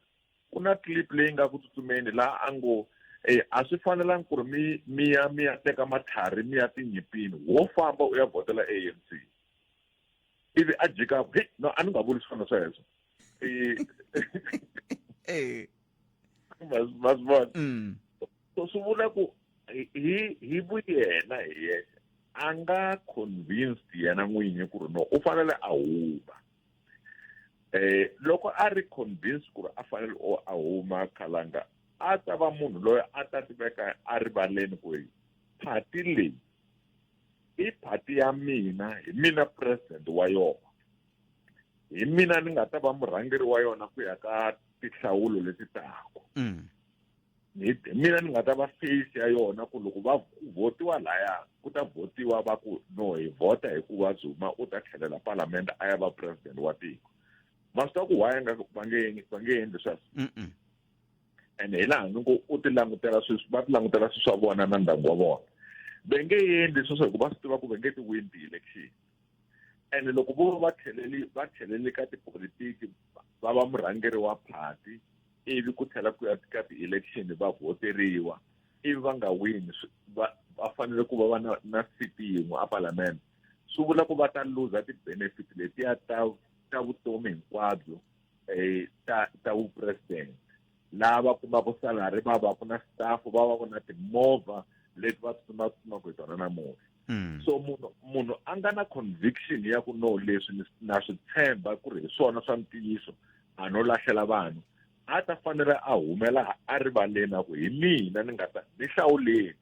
ku na clip leyi nga ku tsutsumeni laha a ngo a swi fanelangi ku ri mi mi ya mi ya teka matlhari mi ya tinyimpini, wo famba u ya vhotela ANC. Ivi a jika ku, hey, no, a ni nga vuli swona sweswo. Ma swi vona? So swi vula ku hi hi vuyena hi yexe a nga convinced yena n'winyi ku ri no u fanele a huma. Loko a ri convinced ku ri a fanele o a huma khalanga, a ta va munhu loyi a ta tiveka a rivaleni ku party leyi i party ya mina, hi mina president wa yona. Hi mina ni nga ta va murhangeri wa yona ku ya ka tinhlawulo leti taku. Hi mina ni nga ta va face ya yona ku loko va votiwa laya ku ta votiwa va ku no hi vhota hikuva Zuma u ta tlhelela palamende a ya va president wa tiko. Ma swi tiva ku why nga va nge endli sweswo? Ene hi laha ni ngo u ti langutela sweswi, va ti langutela swilo swa vona na ndyangu wa vona. Va nge endli sweswo hikuva va swi tiva ku va nge ti win ti-election. Ene loko vo va tlheleli ka tipolitiki, va va murhangeri wa party, ivi ku tlhela ku ya ka ti-election va voteriwa, ivi va nga wini, va fanele ku va va na seat yin'we a palamende, swi vula ku va ta luza ti-benefit letiya ta vutomi hinkwabyo ta vupresident, laha va kumaka salary, va va ku na staff, va va ku na timovha leti va tsutsuma hi tona namuntlha. So munhu a nga na conviction ya ku no, leswi na swi tshemba ku ri hi swona swa ntiyiso, a no lahlela vanhu, a ta fanele a humela a rivaleni a ku hi mina ni nga ta ni hlawuleni,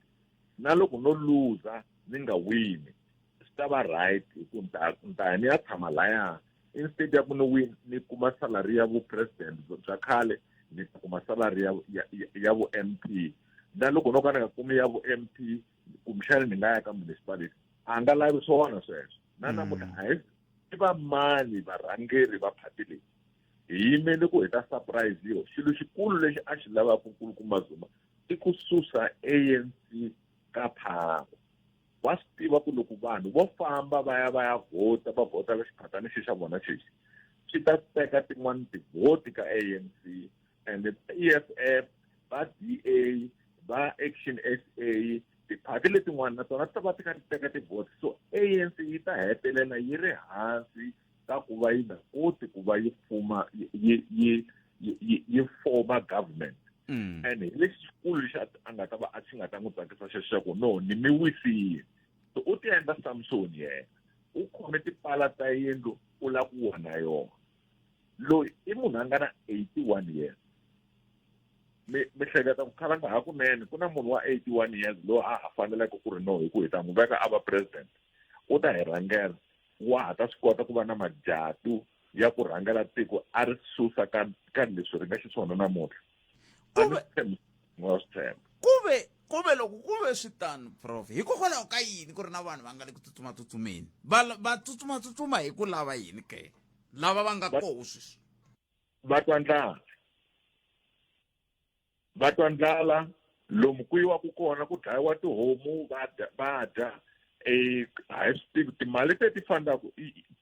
na loko no luza, ni nga wini, swi ta va right hi ku ni ta ya ni ya tshama laya. Instead ya ku ni win ni kuma salary ya vu-president bya khale, ni ta kuma salary ya vu-MP, na loko no ka ni nga kumi ya vu-MP, kumbexana ni nga ya ka municipality. A nga lavi swona sweswo na namuntlha. A hi i va mani varhangeri va phati leyi? Hi yimele ku hi ta surprise yo. Xilo xikulu lexi a xi lavaka nkulukumba Zuma i ku susa ANC ka power. Wa swi tiva ku loko vanhu vo famba va ya vhota, va vhotela xiphatana xi xa vona xexi, swi ta teka tin'wani tivhoti ka ANC and EFF, va DA, va Action SA, tiphati letin'wana na tona ti ta va ti kha ti teka tivhoti. So ANC yi ta hetelela yi ri hansi ka ku va yi nga koti ku va yi fuma, yi forma government. And hi lexi xikulu lexi a nga ta va a xi nga ta n'wi tsakisa xexo xa ku no ni mi wisile. So u ti endla Samson, yena u khome tipala ta yindlu, u lava ku wa na yona. Loyi i munhu a nga na 81 years. Mi hleketa ku khalanga hakunene ku na munhu wa 81 years loyi a ha faneleke ku ri no hi ku hi ta n'wi veka a va president, u ta hi rhangela, wa ha ta swi kota ku va na majatu ya ku rhangela tiko a ri susa ka leswi ri nga xiswona namuntlha? A ni tshembi wa swi tshemba. Kuve loko ku ve swi tano, prof, hikokwalaho ka yini ku ri na vanhu va nga le ku tsutsumatsutsumeni? Va tsutsumatsutsuma hi ku lava yini ke lava va nga koho sweswi? Va twa ndlala, va twa ndlala. Lomu ku yiwaku kona, ku dlayiwa tihomu, va dya. A hi swi tivi timali leti fandaku.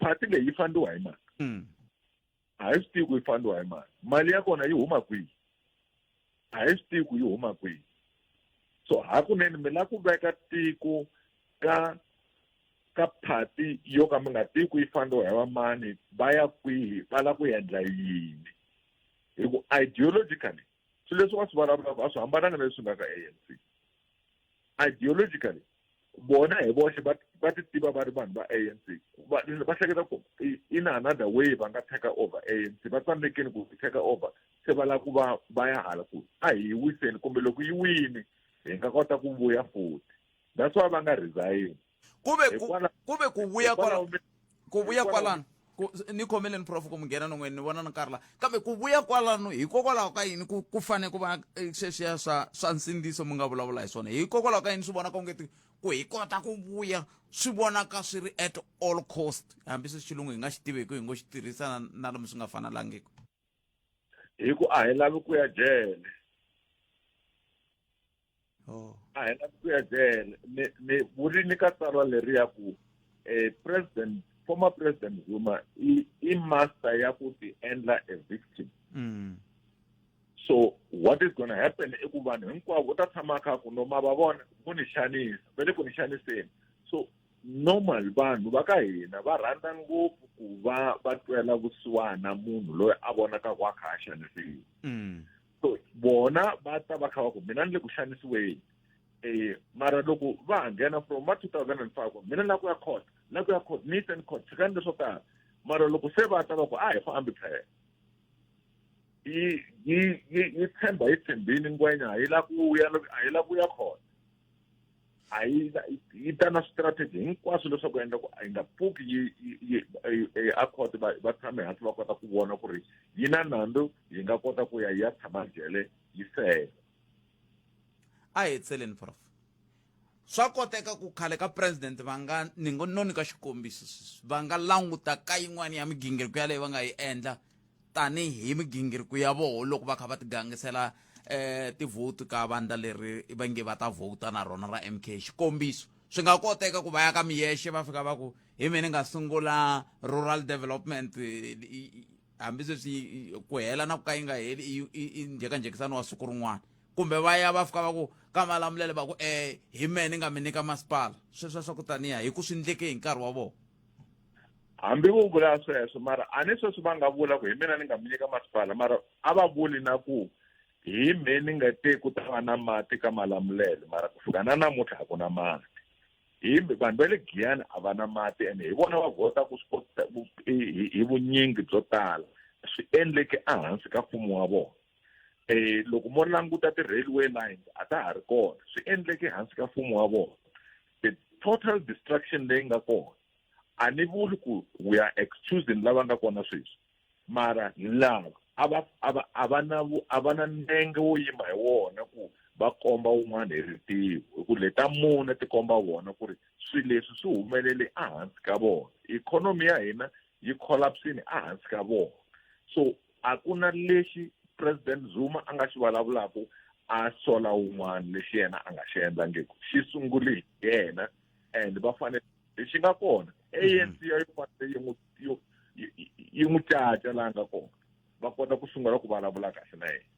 Phati leyi yi fandiwa hi mali. A hi swi tivi ku yi fandiwa hi mali, mali ya kona yi huma kwihi. A hi swi tivi ku yi huma kwihi. So hakunene mi lava ku veka tiko ka phati yo ka mi nga tivi ku yi fandiwa hi vamani, va ya kwihi, va lava ku endla yini? Hi ku ideologically swilo leswi va swi vulavulaka a swi hambananga na leswi nga ka ANC. Ideologically vona hi voxe va ti tiva va ri vanhu va ANC. Va hleketa ku in another way va nga take over ANC. Va tsandzekile ku take over, se va lava ku va va ya hala ku a hi yi wiseni, kumbe loko yi wini hi nga kota ku vuya futhi. That's why va nga resign. Kuve ku vuya kwala, ku vuya kwalano, ni khomeleni, prof, ku mi nghena non'weni, ni vona na nkarhi la, kambe ku vuya kwalano, hikokwalaho ka yini ku fane ku va sweswiya swa nsindziso mi nga vulavula hi swona? Hikokwalaho ka yini swi vonaka ongeti ku hi kota ku vuya swi vonaka swi ri at all cost, hambi swi xilungu hi nga xi tiveki, hi ngo xi tirhisa na lomu swi nga fanelangiki? Hi ku a hi lavi ku ya jele. A hi lavi ku ya jele. Ni vurini ka tsalwa leriya ku president, former President Zuma i master ya ku ti endla a victim. So what is going to happen i ku vanhu hinkwavo u ta tshama a kha ku no ma va vona vo ni xanisa, va le ku ni xaniseni. So normal vanhu va ka hina va rhandza ngopfu ku va va twela vusiwana munhu loyi a vonaka ku a kha a xanisiwa. So vona va ta va kha va ku mina ni le ku xanisiweni. Mara loko va ha nghena from va 2005, mina la ku ya court, la ku ya court, ni yiseni court, tshikani leswo tala. Mara loko se va ta va ku a hi fambi phela, yi tshemba yi tshembini ngwenya, a yi la ku ya, a yi la ku ya court. A yi yi ta na strategy hinkwaswo leswaku endla ku yi nga pfuki yi a court va va tshame hansi va kota ku vona ku ri yi na nandzu yi nga kota ku ya yi ya tshama jele yi sele. A hi hetseleni prof. Swa koteka ku khale ka president va nga ni ngo no nyika xikombiso sweswi va nga languta ka yin'wana ya migingiriko yaleyo va nga yi endla tanihi migingiriko ya voho loko va kha va tigangisela eh tivhoti ka vandla leri va nge va ta vhota na rona ra MK xikombiso swi nga koteka ku va ya ka miyexe va fika va ku hi mina ni nga sungula rural development hambi sweswi ku hela na ku ka yi nga heli i njhekanjhekisano wa siku rin'wana kumbe va ya va fika va ku ka malamulele va ku eh hi mehe ni nga mi nyika masipala sweswo swa ku taniya hi ku swi ndleke hi nkarhi wa vona Hambi vo vula sweswo mara a ni sweswi va nga vula ku hi mina ni nga mi nyika masipala mara a va vuli na ku hi me ni nga te ku ta va na mati ka Malamulele mara ku fika na namuntlha a ku na mati hi vanhu va le Giyani a va na mati ene hi vona va vhotaka hi vunyingi byo tala swi endleke ehansi ka mfumo wa vona eh loko mo languta ti-railway lines a ta ha ri kona swi endleke hansi ka mfumo wa vona the total destruction leyi nga kona a ni vuli ku we are excusing lava nga kona sweswi mara lava a va a va a va na a va na nenge wo yima hi wona ku va komba wun'wana hi ritiho hi ku leta mune ti komba vona ku ri swilo leswi swi humelele ehansi ka vona ikhonomi ya hina yi collapsini ehansi ka vona so a ku na lexi president Zuma a nga xi vulavulaka a sola wun'wana lexi yena a nga xi endlangiku xi sungule hi yena and va fanele lexi nga kona ANC ya yi fanele yi n'wi yi n'wi caca laha nga kona va kota ku sungula ku vulavula kahle na yena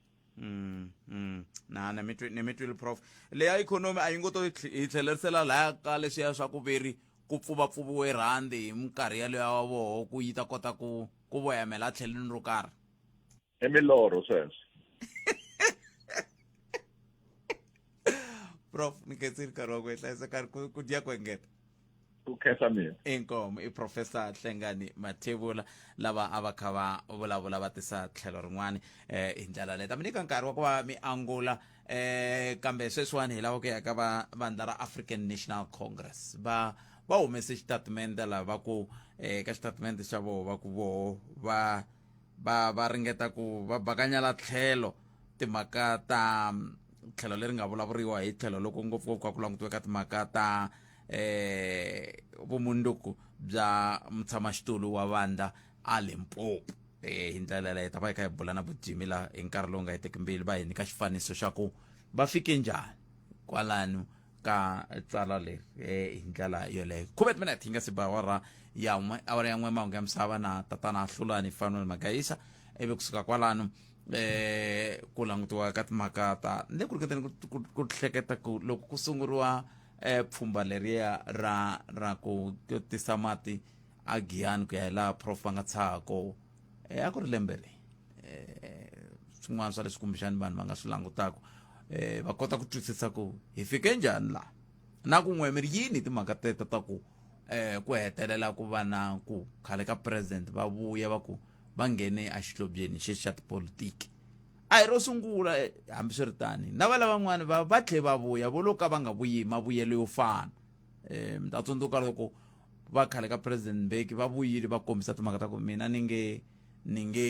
Na ni mi ni mi twile prof leya ikhonomi a yi ngo to hi tlhelerisela laya ka leswiya swa ku veri ku pfuvapfuviwe rhandi hi minkarhi yaleyo ya voho ku yi ta kota ku ku voyamela tlhelweni ro karhi i milorho sweswo prof ni khensile nkarhi wa ku hlayisa nkarhi ku dya ku engeta ku khensa mina inkomo i professor Hlengani Mathebula lava a va kha va vulavula va tisa tlhelo rin'wana eh hi ndlela leyi ta mi nyika nkarhi wa ku va mi angula eh kambe sweswiwani hi lava ku ya ka va vandla ra African National Congress va va humese xitatimende lava va ku eh ka xitatimende xa voho va ku voho va va va ringeta ku va bakanyela tlhelo timhaka ta tlhelo leri nga vulavuriwa hi tlhelo loko ngopfungopfu ka ku langutiwe ka timhaka ta eh vumundzuku bya mutshamaxitulu wa vandla a Limpopo eh hi ndlela leyi ta va hi kha hi bula na vujimi la hi nkarhi lowu nga heteki mbilu va hi nyika xifaniso xa ku va fike njhani kwalano ka tsalwa leri eh, hi ndlela yoleyo khume timinete yi nga si ba awara ya n'we awara ya n'we mahungu ya misava na tatana hlulani fanuel magayisa ivi kusuka kwalano eh ku langutiwa ka timhaka ta ni le ku ringeteni ku hleketa ku loko ku sunguriwa eh pfhumba leriya ra ra ku tisa mati a Giyani ku ya hi laha prof va nga tshaha ko eh a ku ri lembe ri eh swin'wana swa leswi kumbexani vanhu va nga swi langutaka eh va kota ku twisisa ku hi fike njhani laha na ku n'we mi ri yini timhaka teto ta ku eh ku hetelela ku va na ku khale ka president va vuya va ku va nghene exihlobyeni xexi xa tipolitiki a hi ro sungula eh, hambiswiritani na va lavan'wana va va tlhe va vuya vo lo ka va nga vuyi mavuyelo yo fana um mi ta tsundzuka loko va khale ka president Mbeki va vuyile va kombisa timhaka ta ku mina ni nge ni nge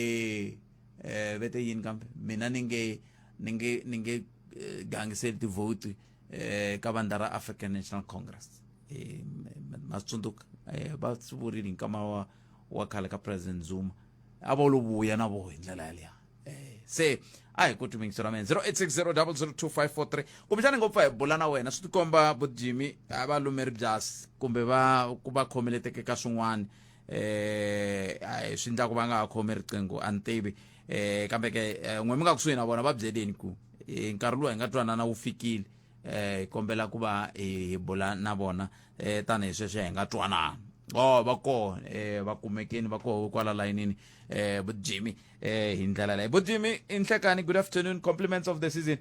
eh vete yini kambe mina ni nge ni nge ni nge eh, gangiseli tivhoti eh ka vandla ra African National Congress eh ma tsundzuka eh va swi vurile hi nkama wa wa khale ka president Zuma a vo lo vuya na voho hi ndlela yaliya eh se a hi ku tumingisi ra mina 0860002543 kumbexani ngopfu hi bula na wena swi tikomba bo Jimmy a va lumeri byasi kumbe va ku va khomeleteke ka swin'wana eh a swi endla ku va nga ha khomi riqingho a ni tivi eh kambe ke eh, n'we mi nga kusuhi na vona va byeleni ku eh, nkarhi lowu hi nga twanana wu fikile eh hi kombela ku va hi bula na vona eh tanihi sweswi hi nga twanana oh va kona eh va kumekeni va koho kwala layinini eh bo Jimmy eh hi ndlela leyi bo Jimmy inhlekani good afternoon compliments of the season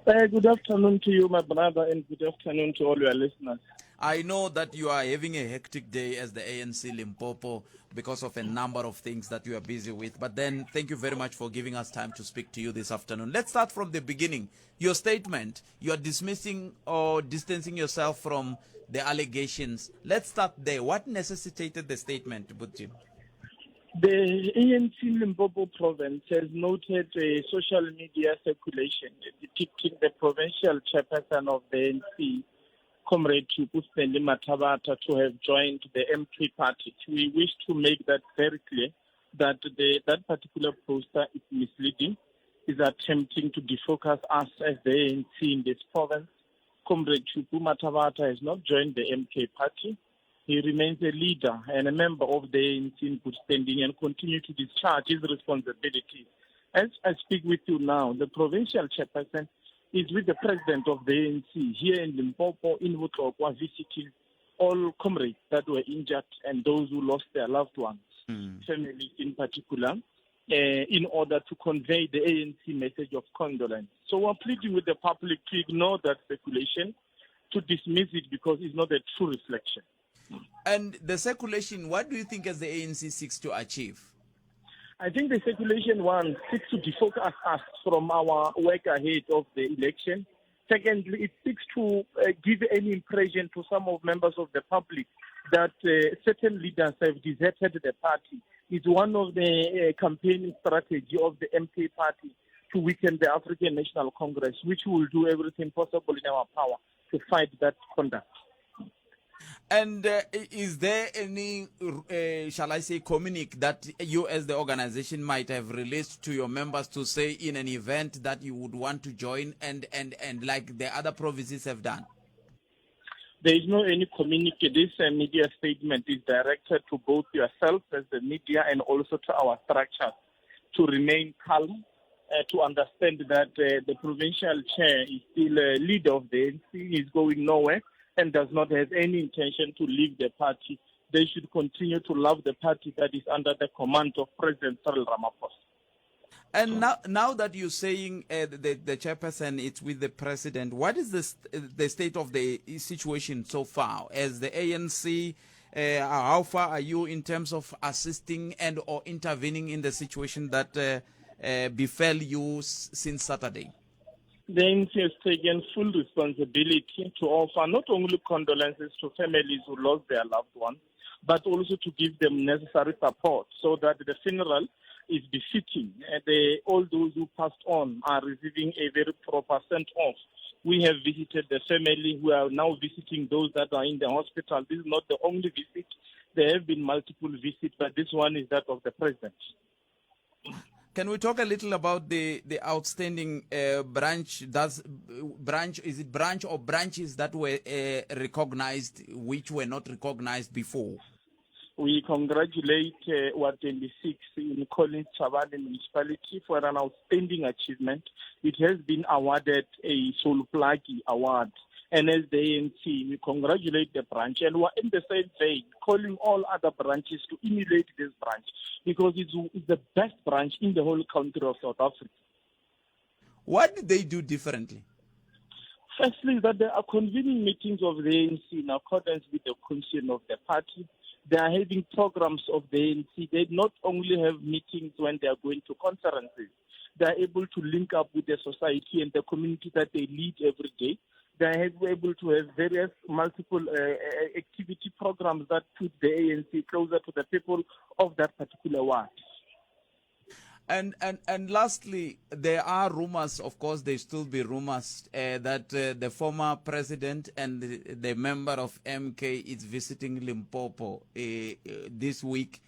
Good afternoon to you, my brother, and good afternoon to all your listeners. I know that you are having a hectic day as the ANC Limpopo because of a number of things that you are busy with. But then, thank you very much for giving us time to speak to you this afternoon. Let's start from the beginning. Your statement, you are dismissing or distancing yourself from the allegations. Let's start there. What necessitated the statement, Butjim? The ANC Limpopo province has noted a social media circulation depicting the provincial chairperson of the ANC, Comrade Chupu Stanley Mathabatha, to have joined the MK party. We wish to make that very clear that the, that particular poster is misleading, is attempting to defocus us as the ANC in this province. Comrade Chupu Mathabatha has not joined the MK party. He remains a leader and a member of the ANC in good standing and continue to discharge his responsibilities. As I speak with you now, the provincial chairperson is with the president of the ANC here in Limpopo, in Botlokwa, visiting all comrades that were injured and those who lost their loved ones, mm. families in particular, in order to convey the ANC message of condolence. So we're pleading with the public to ignore that speculation, to dismiss it because it's not a true reflection. And the circulation, what do you think as the ANC seeks to achieve? I think the circulation one seeks to defocus us from our work ahead of the election. Secondly, it seeks to give any impression to some of members of the public that certain leaders have deserted the party. It's one of the campaigning strategy of the MK party to weaken the African National Congress, which will do everything possible in our power to fight that conduct. And is there any, shall I say, communique that you as the organization might have released to your members to say in an event that you would want to join and, and, and like the other provinces have done? There is no any communique. This media statement is directed to both yourself as the media and also to our structures to remain calm, to understand that the provincial chair is still a leader of the ANC, is going nowhere and does not have any intention to leave the party. They should continue to love the party that is under the command of President Cyril Ramaphosa. And now, now that you're saying the, the chairperson is with the president, what is the, st the state of the situation so far? As the ANC, how far are you in terms of assisting and or intervening in the situation that befell you since Saturday? The ANC has taken full responsibility to offer not only condolences to families who lost their loved ones, but also to give them necessary support so that the funeral is befitting. They, all those who passed on are receiving a very proper send off. We have visited the family. We are now visiting those that are in the hospital. This is not the only visit. There have been multiple visits, but this one is that of the president. Can we talk a little about the, the outstanding branch? Does branch is it branch or branches that were recognized which were not recognized before? We congratulate Ward 26 in Collins Chabane municipality for an outstanding achievement. It has been awarded a Sol Plaatje Award. And as the ANC, we congratulate the branch and we're in the same vein, calling all other branches to emulate this branch because it's, it's the best branch in the whole country of South Africa. What did they do differently? Firstly, that they are convening meetings of the ANC in accordance with the constitution of the party. They are having programs of the ANC. They not only have meetings when they are going to conferences, they are able to link up with the society and the community that they lead every day. They are able to have various multiple activity programs that put the ANC closer to the people of that particular ward. And, and, and lastly, there are rumors, of course, there still be rumors that the former president and the, the member of MK is visiting Limpopo this week.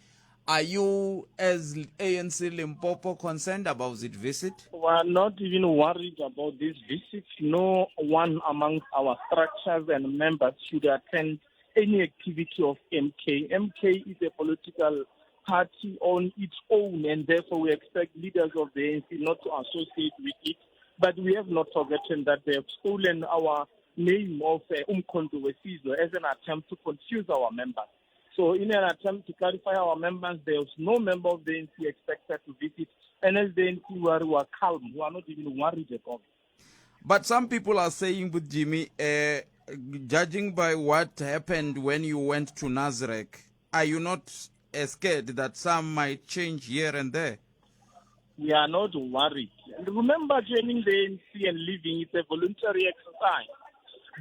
Are you, as ANC Limpopo, concerned about this visit? We are not even worried about this visit. No one amongst our structures and members should attend any activity of MK. MK is a political party on its own, and therefore we expect leaders of the ANC not to associate with it. But we have not forgotten that they have stolen our name of Umkhonto weSizwe as an attempt to confuse our members. So in an attempt to clarify our members, there was no member of the ANC expected to visit. And as the ANC, we are, we are calm. We are not even worried at all. But some people are saying with Jimmy, Judging by what happened when you went to Nasrec, are you not scared that some might change here and there? We are not worried. And remember, joining the ANC and leaving is a voluntary exercise.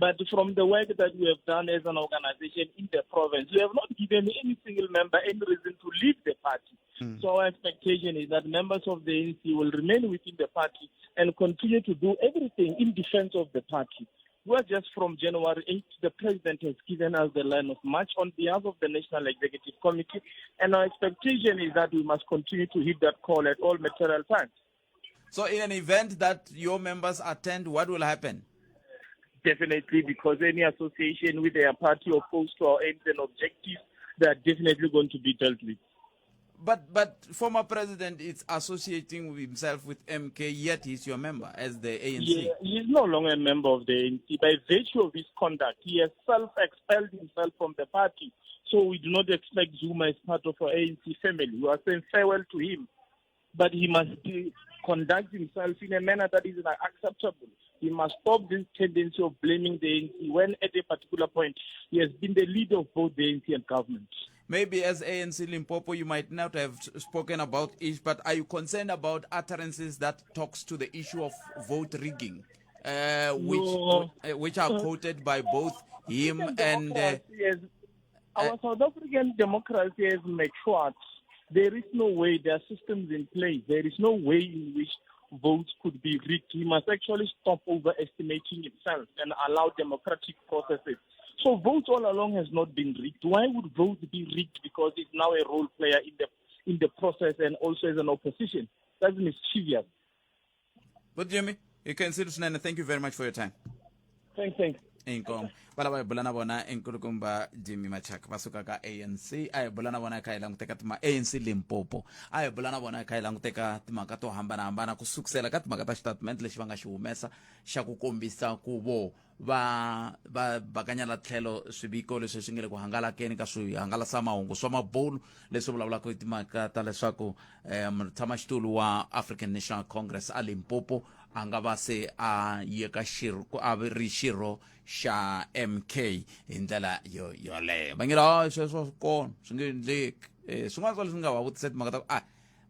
But from the work that we have done as an organization in the province, we have not given any single member any reason to leave the party. So our expectation is that members of the ANC will remain within the party and continue to do everything in defense of the party. We're just from January 8th, the president has given us the line of march on behalf of the National Executive Committee, and our expectation is that we must continue to hit that call at all material times. So in an event that your members attend, what will happen? Definitely, because any association with their party opposed to our aims and objectives, they are definitely going to be dealt with. But but former president is associating himself with MK, yet he's your member as the ANC. Yeah, he's no longer a member of the ANC. By virtue of his conduct, he has self-expelled himself from the party. So we do not expect Zuma as part of our ANC family. We are saying farewell to him. But he must be, conduct himself in a manner that is acceptable. He must stop this tendency of blaming the ANC when at a particular point he has been the leader of both the ANC and government. Maybe as ANC Limpopo, you might not have spoken about it, but are you concerned about utterances that talks to the issue of vote rigging, which No. which are quoted by both him and Democracy has- our South African democracy has matured. There is no way, there are systems in place. There is no way in which votes could be rigged. He must actually stop overestimating himself and allow democratic processes. So votes all along has not been rigged. Why would votes be rigged? Because he's now a role player in the in the process and also as an opposition. That's mischievous. But Jimmy, you can see swinene. Thank you very much for your time. Thanks, thanks. Inkomo va lava hi bula na vona enkulukumba Jimmy Machaka va suka ka ANC. A hi bula na vona hi kha hi languteka tima ANC Limpopo. A hi bula na vona hi kha hi languteka timhaka to hambanahambana ku sukusela ka timhaka ta xitatimende lexi va nga xi humesa xa ku kombisa ku vo va va bakanya la tlhelo swiviko leswi swi nga le ku hangalakeni ka swihangalasamahungu swa mabulu leswi vulavulaka hi timhaka ta leswaku um mutshamaxitulu wa African National Congress a Limpopo a nga va se a ye ka xirho ku a ri xirho xa MK hi ndlela yo yoleyo. Va nge hayi sweswo swi kona swi nge endleki. Um swin'wana swa leswi nga va vutisa timhaka ta ku a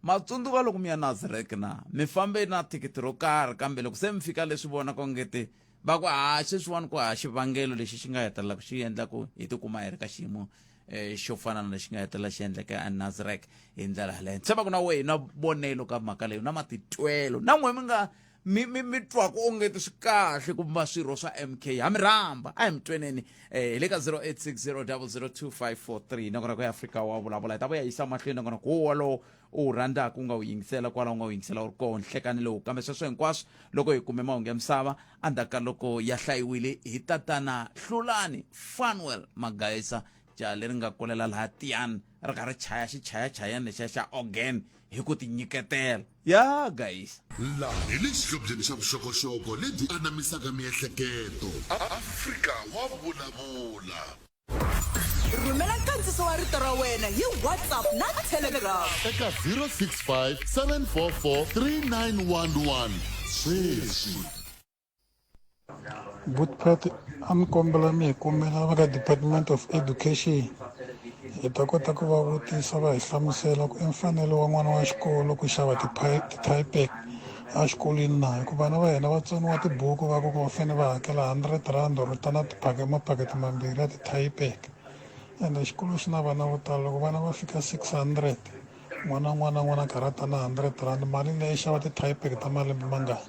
matsundzuka loko mi ya Nasrec na mi fambe na thikithi ro karhi kambe loko se mi fika leswi vonaka ongeti va ku ha sweswiwani ku ha xivangelo lexi xi nga hetelela xi endla ku hi tikuma hi ri ka xiyimo eh, xo fana na lexi nga hetelela xi endleke eNasrec hi ndlela yaleyo. Ni tshemba ku na wena vonelo ka mhaka leyi na matitwelo na n'we mi nga mi mi mi twaku onge ti swi kahle ku va swirho swa MK ha mi rhamba a hi mi tweneni eh, hi le ka 0860002543 nakona ku ya Afrika wa vulavula hi ta vuya yisa mahlweni nakona ku wolowo u wu rhandzaka u nga wu yingisela kwalaho u nga wu yingisela u ri koho nhlekani lowu kambe sweswo hinkwaswo loko hi kume mahungu ya misava endzhaku ka loko ya hlayiwile hi tatana Hlulani Fanuel Magayisa jaha leri nga kulela laha Tiyani ri kha ri chaya xichayachayani lexiya xa organ hi ku tinyiketela ya gayisa. Laha hi le xihlobyeni xa vuxokoxoko lebyi anamisaka miehleketo. Afrika wa vulavula. Rhumela nkandziso wa rito ra wena hi WhatsApp na Telegram. Eka 065 744 3911 sweswi. Bootpet a ni kombela mi hi kumela va ka Department of Education hi ta kota ku va vutisa va hi hlamusela ku i mfanelo wa n'wana wa xikolo ku xava ti-typex exikolweni na hikuva vana va hina va tsoniwa tibuku va ku va fanele va hakela hundred rand or tana maphaketi mambirhi ya ti-typex ende xikolo xi na vana vo tala loko vana va fika 600 n'wana un'wana na un'wana a karhi a ta na hundred rand mali leyi xava ti-typex ta malembe mangani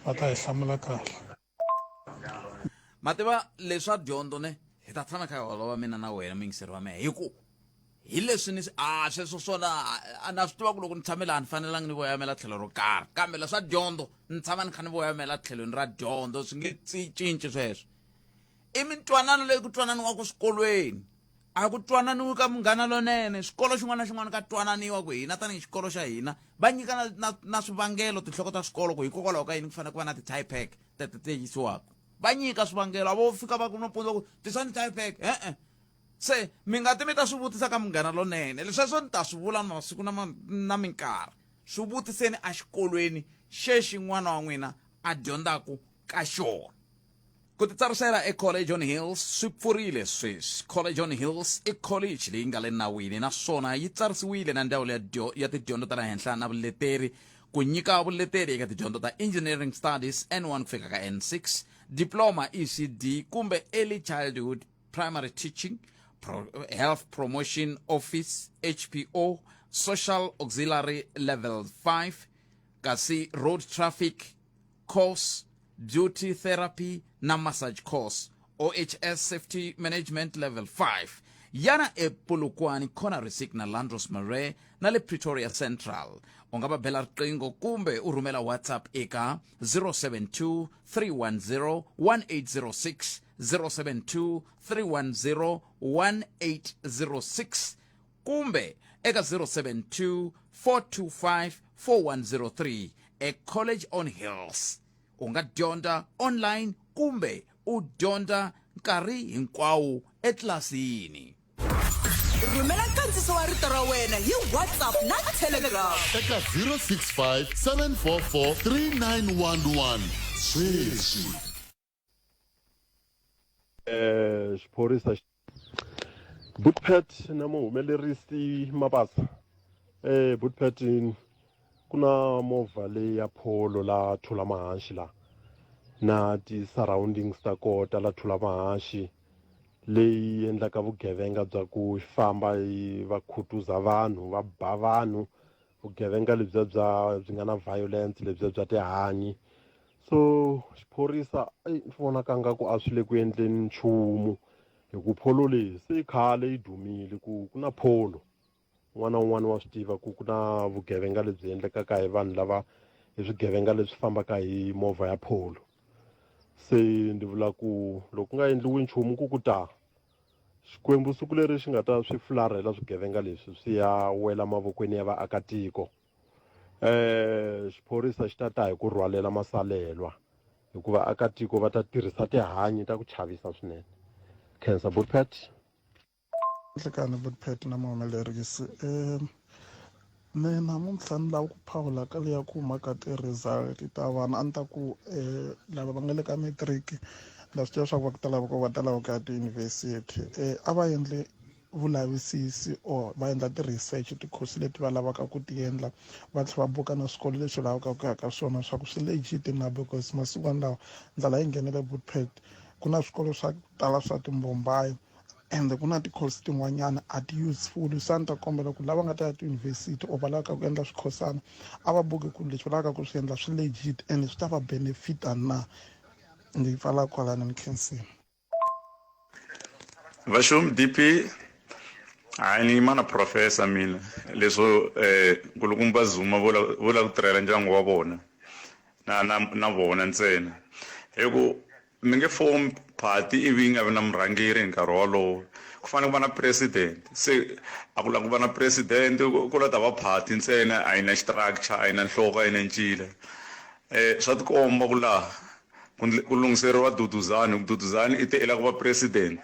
va ta hi hlamula kahle. Mativa leswa dyondzo ne hi ta tshama kha hi holova mina na wena muyingiseri wa mehe hi ku hi leswi ni a sweswo swona a na swi tiva ku loko ni tshame laha ni fanelangi ni voyamela tlhelo ro karhi kambe leswa dyondzo ni tshama ni kha ni voyamela tlhelweni ra dyondzo swi nge cinci sweswo i mintwanano leyi ku twananiwaka swikolweni a ku twananiwi ka munghana lonene xikolo xin'wana na xin'wana ka twananiwa ku hina tanihi xikolo xa hina va nyika na, na, na swivangelo tinhloko ta swikolo ku hikokwalaho ka yini ku fanele ku va na ti-tie pack tete ti yisiwaka va nyika swivangelo a vo fika va ku no pundza ku tisani tie pack e-e se mi nga ti mi ta swi vutisa ka munghana lonene lesweswo ni ta swi vula masiku na, na minkarhi swi vutiseni exikolweni xexi n'wana wa n'wina a dyondzaku ka xona. Ku titsarisela eCollege on Hills swi pfurile sweswi. College on Hills i kholichi leyi nga le nawini naswona yi tsarisiwile na Ndzawulo ya ya Tidyondzo ta le Henhla na Vuleteri ku nyika vuleteri eka tidyondzo ta Engineering Studies, N1 ku fika ka N6, Diploma, ECD kumbe Early Childhood Primary Teaching, Pro, Health Promotion Office, HPO, Social Auxiliary Level 5, kasi Road Traffic Course, Beauty Therapy na Massage Course, OHS Safety Management Level 5. Yana ePolokwane Corner Signal Landros Marais na le Pretoria Central. U nga va bela riqingho kumbe u rhumela WhatsApp eka 072 310 1806 072 310 1806 kumbe eka 072 425 4103 eCollege on Hills. U nga dyondza online kumbe u dyondza nkarhi hinkwawo etlilasini. Rhumela nkandziso wa rito ra wena hi WhatsApp na Telegram. Eka 065 744 3911 sweswi. Eh, xiphorisa Bootpet na muhumelerisi Mabasa eh Bootpet ku na movha leyi ya Polo la Thula Mahanxi la na ti-surroundings ta koho ta la Thula Mahanxi leyi endlaka vugevenga bya ku famba yi va khutuza vanhu va ba vanhu vugevenga lebyiya bya byi nga na violence lebyiya bya tihanyi so xiphorisa eyi ni vonaka nga ku a swi le ku endleni nchumu hi ku pholo leyi se khale yi dumile ku ku na pholo un'wana na un'wana wa swi tiva ku ku na vugevenga lebyi endlekaka hi vanhu lava hi swigevenga leswi fambaka hi movha ya pholo se ndzi vula ku loko ku nga endliwi nchumu ku ku ta Xikwembu siku leri xi nga ta swi fularhela swigevenga leswi swi ya wela mavokweni ya vaakatiko eh xiphorisa xi ta ta hi ku rhwalela masalelwa hikuva akatiko va ta tirhisa tihanyi ta ku chavisa swinene khensa butpet Nhlikani Butpet na muhumelerisi um ni namuntlha ni lava ku phawula ka leya ku huma ka ti-result ta vana a ni ta ku um lava va nga le ka matric na swi tiva leswaku va ku tala va ta lava ku ya tiyunivhesiti um a va endle vulavisisi or va endla ti-research ti-course leti va lavaka ku ti endla va tlhela va buka na swikolo leswi lavaka ku ya ka swona swa ku swi legit na because masikwani lawa ndlala yi nghenele bootpad ku na swikolo swa ku tala swa timbombayi ende ku na ti-course tin'wanyana a ti useful se a ni ta kombela ku lava nga ta ya tiyunivhesiti or va lavaka ku endla swikhosana a va buke ku leswi va lavaka ku swi endla swi legit ende swi ta va benefita na ndzi pfala kwalano ni khensile Vaxum DP hayi ni yima na professor mina leswo eh nkulukumba Zuma vo vo lava ku tirhela ndyangu wa vona na na na vona ntsena hi ku mi nge form party ivi yi nga vi na murhangeri hi nkarhi wolowo ku fanele ku va na president se a ku lava ku va na president ku la ta va party ntsena a yi na structure a yi na nhloko a yi na ncila um swa tikomba ku laha ku lunghiseriwa Duduzane hi ku Duduzane i te i lava ku va president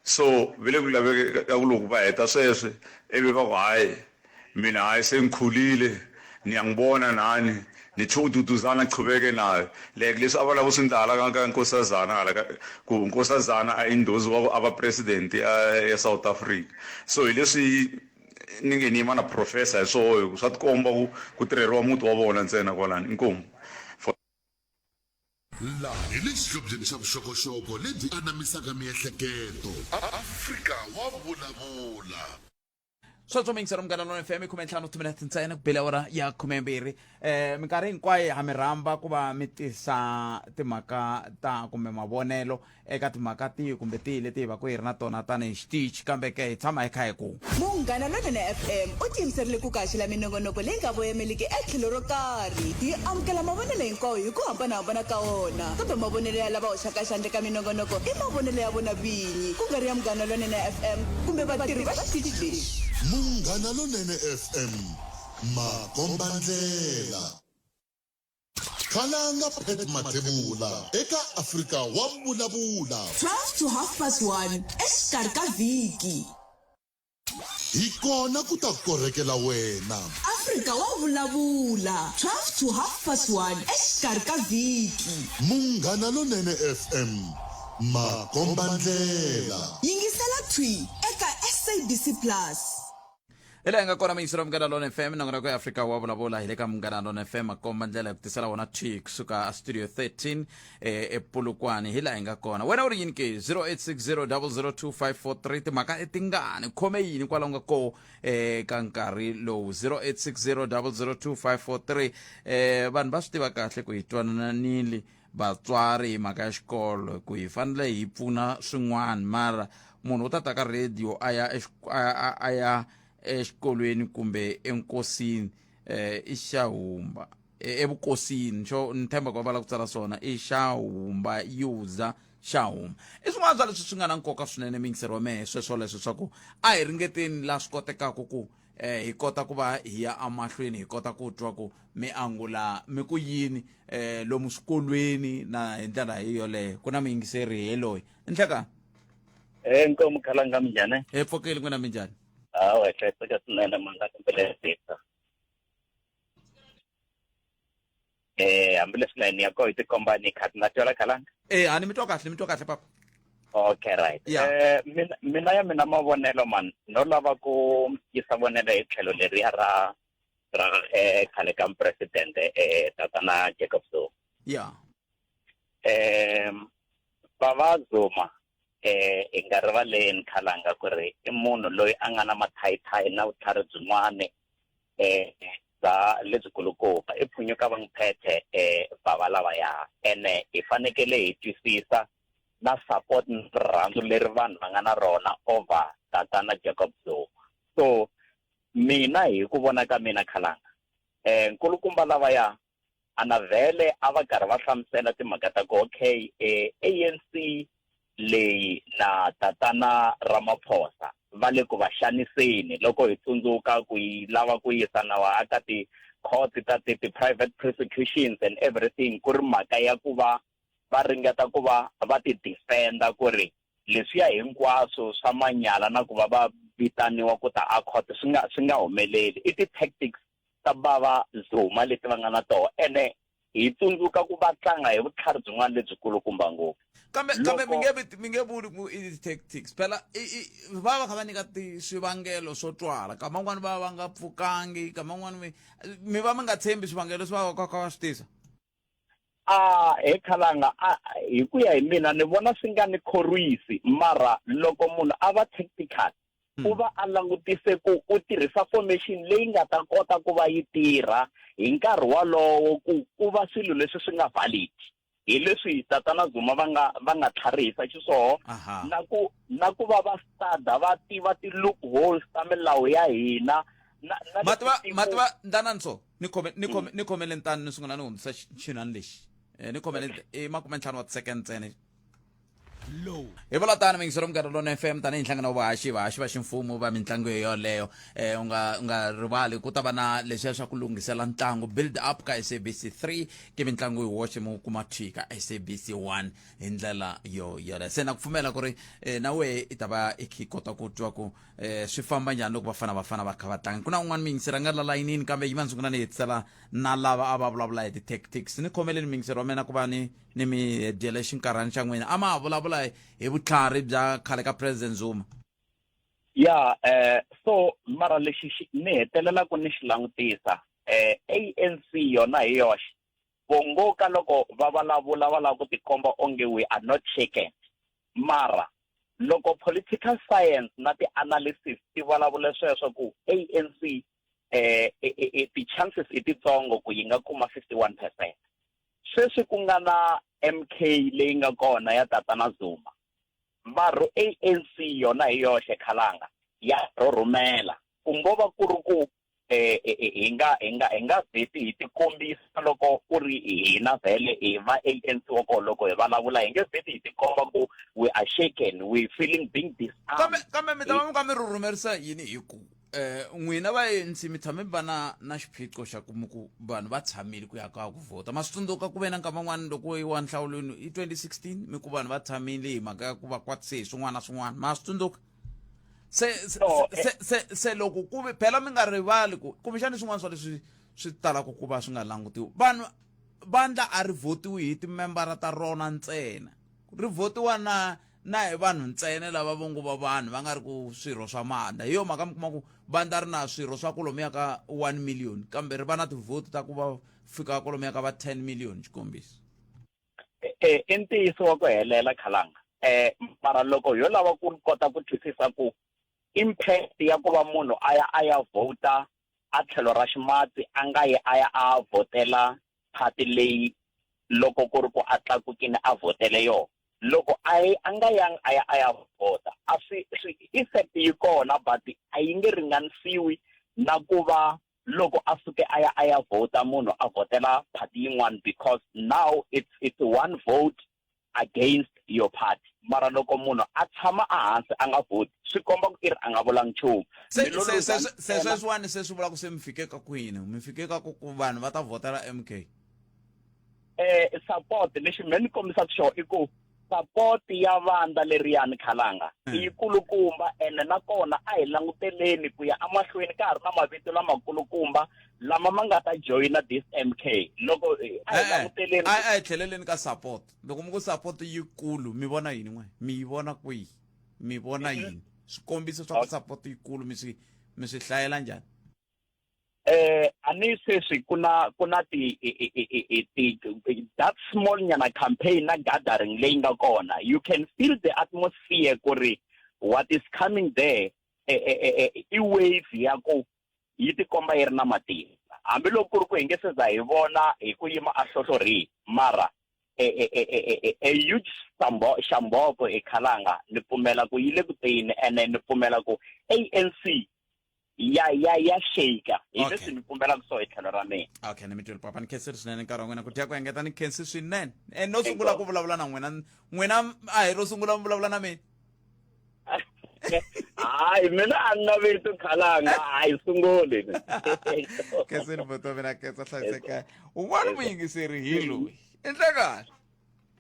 so ve le ku laveka ka ku loko va heta sweswo ivi va ku hayi mina hayi se ni khulile ni ya n'wi vona nani ni thye u Duduzane a qhuveke nayo like leswi a va lava ku swi ndla hala ka ka Nkosazana hala ka ku Nkosazana a endorse-iwa ku a va president ya ya South Africa so hi leswi ni nge ni yima na professor hi swoho hi ku swa tikomba ku ku tirheriwa muti wa vona ntsena kwalani inkomu for Laha hi le xihlobyeni xa vuxokoxoko lebyi anamisaka miehleketo. Afrika wa vulavula. Sweswo mi yingisela Munghana Lonene FM 15 timinete ntsena ku bile awara ya 12 eh minkarhi hinkwayo ha mi rhamba ku va mi tisa timhaka ta kumbe mavonelo eka timhaka tihi kumbe tihi leti hi va ku hi ri na tona tanihi xitichi kambe ke hi tshama hi kha hi ku Munghana Lonene FM u tiyimiserile ku kaxela minongonoko leyi nga voyameliki etlhelo ro karhi. Hi amukela mavonelo hinkwawo hi ku hambanahambana ka wona, kambe mavonelo ya lava hoxaka xandla eka minongonoko i mavonelo ya vona vinyi, ku nga ri ya Munghana Lonene FM kumbe vatirhi va xitichi lexi. Munghana Lonene FM, makombandlela. Khalanga Pat Mathebula eka Afrika wa Vulavula. 12 to half past 1 exikarhi ka vhiki. Hi kona ku ta korhekela wena. Afrika wa vulavula 12 to half past 1 exikarhi ka vhiki. Munghana Lonene FM, makombandlela. Yingisela thwi eka SABC Plus. Hi laha hi nga kona miyiselo ya Munghana Lone FM, nongonoko ya Afrika wa vulavula hi le ka Munghana Lone FM, makomba ndlela hi ku tisela wona thwi kusuka a Studio 13 eh, ePolokwane. Hi laha hi nga kona. Wena u ri yini ke? 0860002543 timhaka i tingani? Khome yini kwala u nga koho eh, ka nkarhi lowu? 0860002543 eh, vanhu va swi tiva kahle ku hi twanananile vatswari hi mhaka ya xikolo ku hi fanele hi pfuna swin'wana, mara munhu u ta ta ka radio a ya a ya exikolweni kumbe enkosini eh i xa humba evukosini xo ni themba ku va la ku tsala swona i xa humba yuza xa huma. I swin'wana swa leswi swi nga na nkoka swinene miyingiseri wa mehe sweswo leswo swa ku a hi ringeteni laha swi kotekaka ku eh hi kota ku va hi ya emahlweni hi kota ku twa ku mi angula mi ku yini eh lomu swikolweni na hi ndlela hi yoleyo. Ku na muyingiseri hi loyi nhleka. Eh nkomu khalanga, minjhani? Hi pfukile, n'wina minjhani? Hawa, hi hlayiseka swinene manga timbelezisa. Eh hambileswi layini ya koho yi tikomba ni kha na twela khalanga. Eh a ni mi twa kahle, mi twa kahle papa. Okay, right. Yeah. Eh mina mina ya mina mavonelo man no lava ku yisa vonelo hi tlhelo leriya ra ra eh khale ka president eh tatana Jacob Zuma. Yeah. Eh bava Zuma eh hi nga rivaleni khalanga ku ri i munhu loyi a nga na mathayithayi na vutlhari byin'wana eh bya lebyikulukumba i phunyuka va n'wi phethe eh bava lavaya, ene hi fanekele hi twisisa na support ni rirhandzu leri vanhu va nga na rona over tatana Jacob Zuma. So mina hi ku vona ka mina khalanga eh nkulukumba lavaya ana vhele a va karhi va hlamusela timhaka ta ku okay eh ANC leyi na tatana Ramaphosa va le ku va xaniseni loko hi tsundzuka ku yi lava ku yisa nawa aka ti-court ta ti-private prosecutions and everything, ku ri mhaka ya ku va va ringeta ku va va ti defenda ku ri leswiya hinkwaswo swa manyala na ku va va vitaniwa ku ta a court swi nga swi nga humeleli. I ti-tactics ta bava Zuma leti va nga na toho, ene hi tsundzuka ku va tlanga hi vutlhari byin'wana lebyikulukumba ngopfu. Kambe kambe mi nge mi nge vuli ku i ti-tactics phela, i va va kha va nyika ti swivangelo swo twala, kama van'wani va va nga pfukangi, kama van'wani mi mi va mi nga tshembi swivangelo leswi va va kha va swi tisa. A he khalanga, a hi ku ya hi mina ni vona swi nga ni khorwisi, mara loko munhu a va tactical u va a langutise ku u tirhisa formation leyi nga ta kota ku va yi tirha hi nkarhi walowo ku ku va swilo leswi swi nga valid, hi leswi tatana Zuma va nga va nga tlharihisa xiswoho na ku na ku va va stada va tiva ti-loopholes ta milawu ya hina na na mativa mativa ndanani so ni khome ni khome ni khomele ntani ni sungula ni hundzisa xinani lexi. Eh, ni khomele i 50 wa ti-second ntsena. Lowu Hi vula tano mingiselo Munghana Lona FM tanihi nhlangano wa vahaxi vahaxi va ximfumo va mitlangu yoleyo. Eh, u nga u nga rivali ku ta va na leswiya swa ku lunghisela ntlangu build up ka SABC 3 ke mitlangu hi woxe mu kuma thwi ka SABC 1 hi ndlela yo yoleyo. Se na ku pfumela ku ri eh, na wehe i ta va i kha i kota ku twa ku eh, swi famba njhani loko vafana vafana va kha va tlanga. Ku na un'wana miyingiseri a nga la layinini, kambe yima ni sungula ni hetisela na lava a va vulavula hi ti-tactics. Ni khomeleni miyingiseri wa mina ku va ni ni mi dyele xinkarhani xa n'wina a ma ha vulavula hi vutlhari bya khale ka President Zuma. Ya eh so mara lexi ni hetelelaka ni xi langutisa eh ANC yona hi yoxe vongoka loko va vulavula va lava ku tikomba onge we are not shaken, mara loko political science na ti-analysis ti vulavula sweswo ku ANC eh ti-chances i titsongo ku yi nga kuma 51%, sweswi ku nga na MK leyi nga kona ya tatana Zuma, varhu ANC yona hi yoxe khalanga ya rhurhumela, ku ngo va ku ri ku eh, hi nga hi nga hi nga vheti hi tikombisa loko ku ri hina vhele hi va ANC wa koho, loko hi vulavula hi nge vheti hi tikomba ku we are shaken, we feeling being disarmed. Kambe kambe mi ta va mi kha mi rhurhumerisa yini hi ku eh n'wina va ANC mi tshame va na na xiphiqo xa ku mi ku vanhu va tshamile ku ya ka ku vhota? Ma swi tsundzuka ku ve na nkama n'wana loko yi wa nhlawulweni i 2016, mi ku vanhu va tshamile hi mhaka ya ku va kwatise hi swin'wana na swin'wana, ma swi tsundzuka? Se se se se, se loko ku ve phela mi nga rivali ku kumbexani swin'wana swa leswi swi talaka ku va swi nga langutiwi vanhu vandla a ri votiwi hi timembara ta rona ntsena ri votiwa na na hi vanhu ntsena lava vo ngo va vanhu va nga ri ku swirho swa mandla hi yo mhaka mi kuma ku vandla ri na swirho swa kwalomuya ka 1 million kambe ri va na tivhoti ta ku va fika kwalomuya ka va 10 million xikombiso. E, i ntiyiso wa ku helela khalanga um mara loko yo lava ku kota ku twisisa ku impact ya ku va munhu a ya a ya vhota a tlhelo ra ximatsi a nga yi a ya a vhotela party leyi loko ku ri ku a tlakukini a vhotele yona loko a yi a nga yang a ya a ya vhota a swi swi effect yi kona but a yi nge ringanisiwi na ku va loko a suke a ya a ya vhota munhu a vhotela party yin'wana because now it's it's one vote against your party mara loko munhu a tshama ehansi a nga vhoti swi komba ku i ri a nga vulangi nchumu se se se se sweswiwani se swi vula ku se mi fike ka kwini mi fike ka ku ku vanhu va ta vhotela MK eh support lexi me ni kombisaka xona i ku support ya vandla leriyani khalanga i yikulukumba ene nakona a hi languteleni ku ya emahlweni ka ha ri na mavito lamakulukumba lama ma nga ta joyina this MK loko eh, a hi Eh, eh, languteleni a a hi tlheleleni ka support loko mi ku support yikulu mi vona yini n'we mi yi vona kwihi mi vona yini swikombiso swa ku support yikulu mi swi mi swi hlayela njhani eh ani sweswi ku na ku na ti ti that small nyana campaign na gathering leyi nga kona you can feel the atmosphere ku ri what is coming there i wave ya ku yi tikomba yi ri na matimba hambiloko ku ri ku hi nge se za hi vona hi ku yima a hlohlorhi mara a huge xamboko ekhalanga ni pfumela ku yi le ku teni ene ni pfumela ku ANC ya ya ya shaker hi Okay. leswi ni pfumelaka so hi tlhelo ra mina okay ni mi twile papa ni khensile swinene nkarhi wa n'wina ku dya ku engeta ni khensi swinene e no sungula ku vulavula na n'wina n'wina a hi ro sungula mi vulavula na mina hayi mina a ni na vito khalanga a yi sunguli khenseni buti wa mina khensa hlayiseka un'wana muyingiseri hi loyi i nhlekani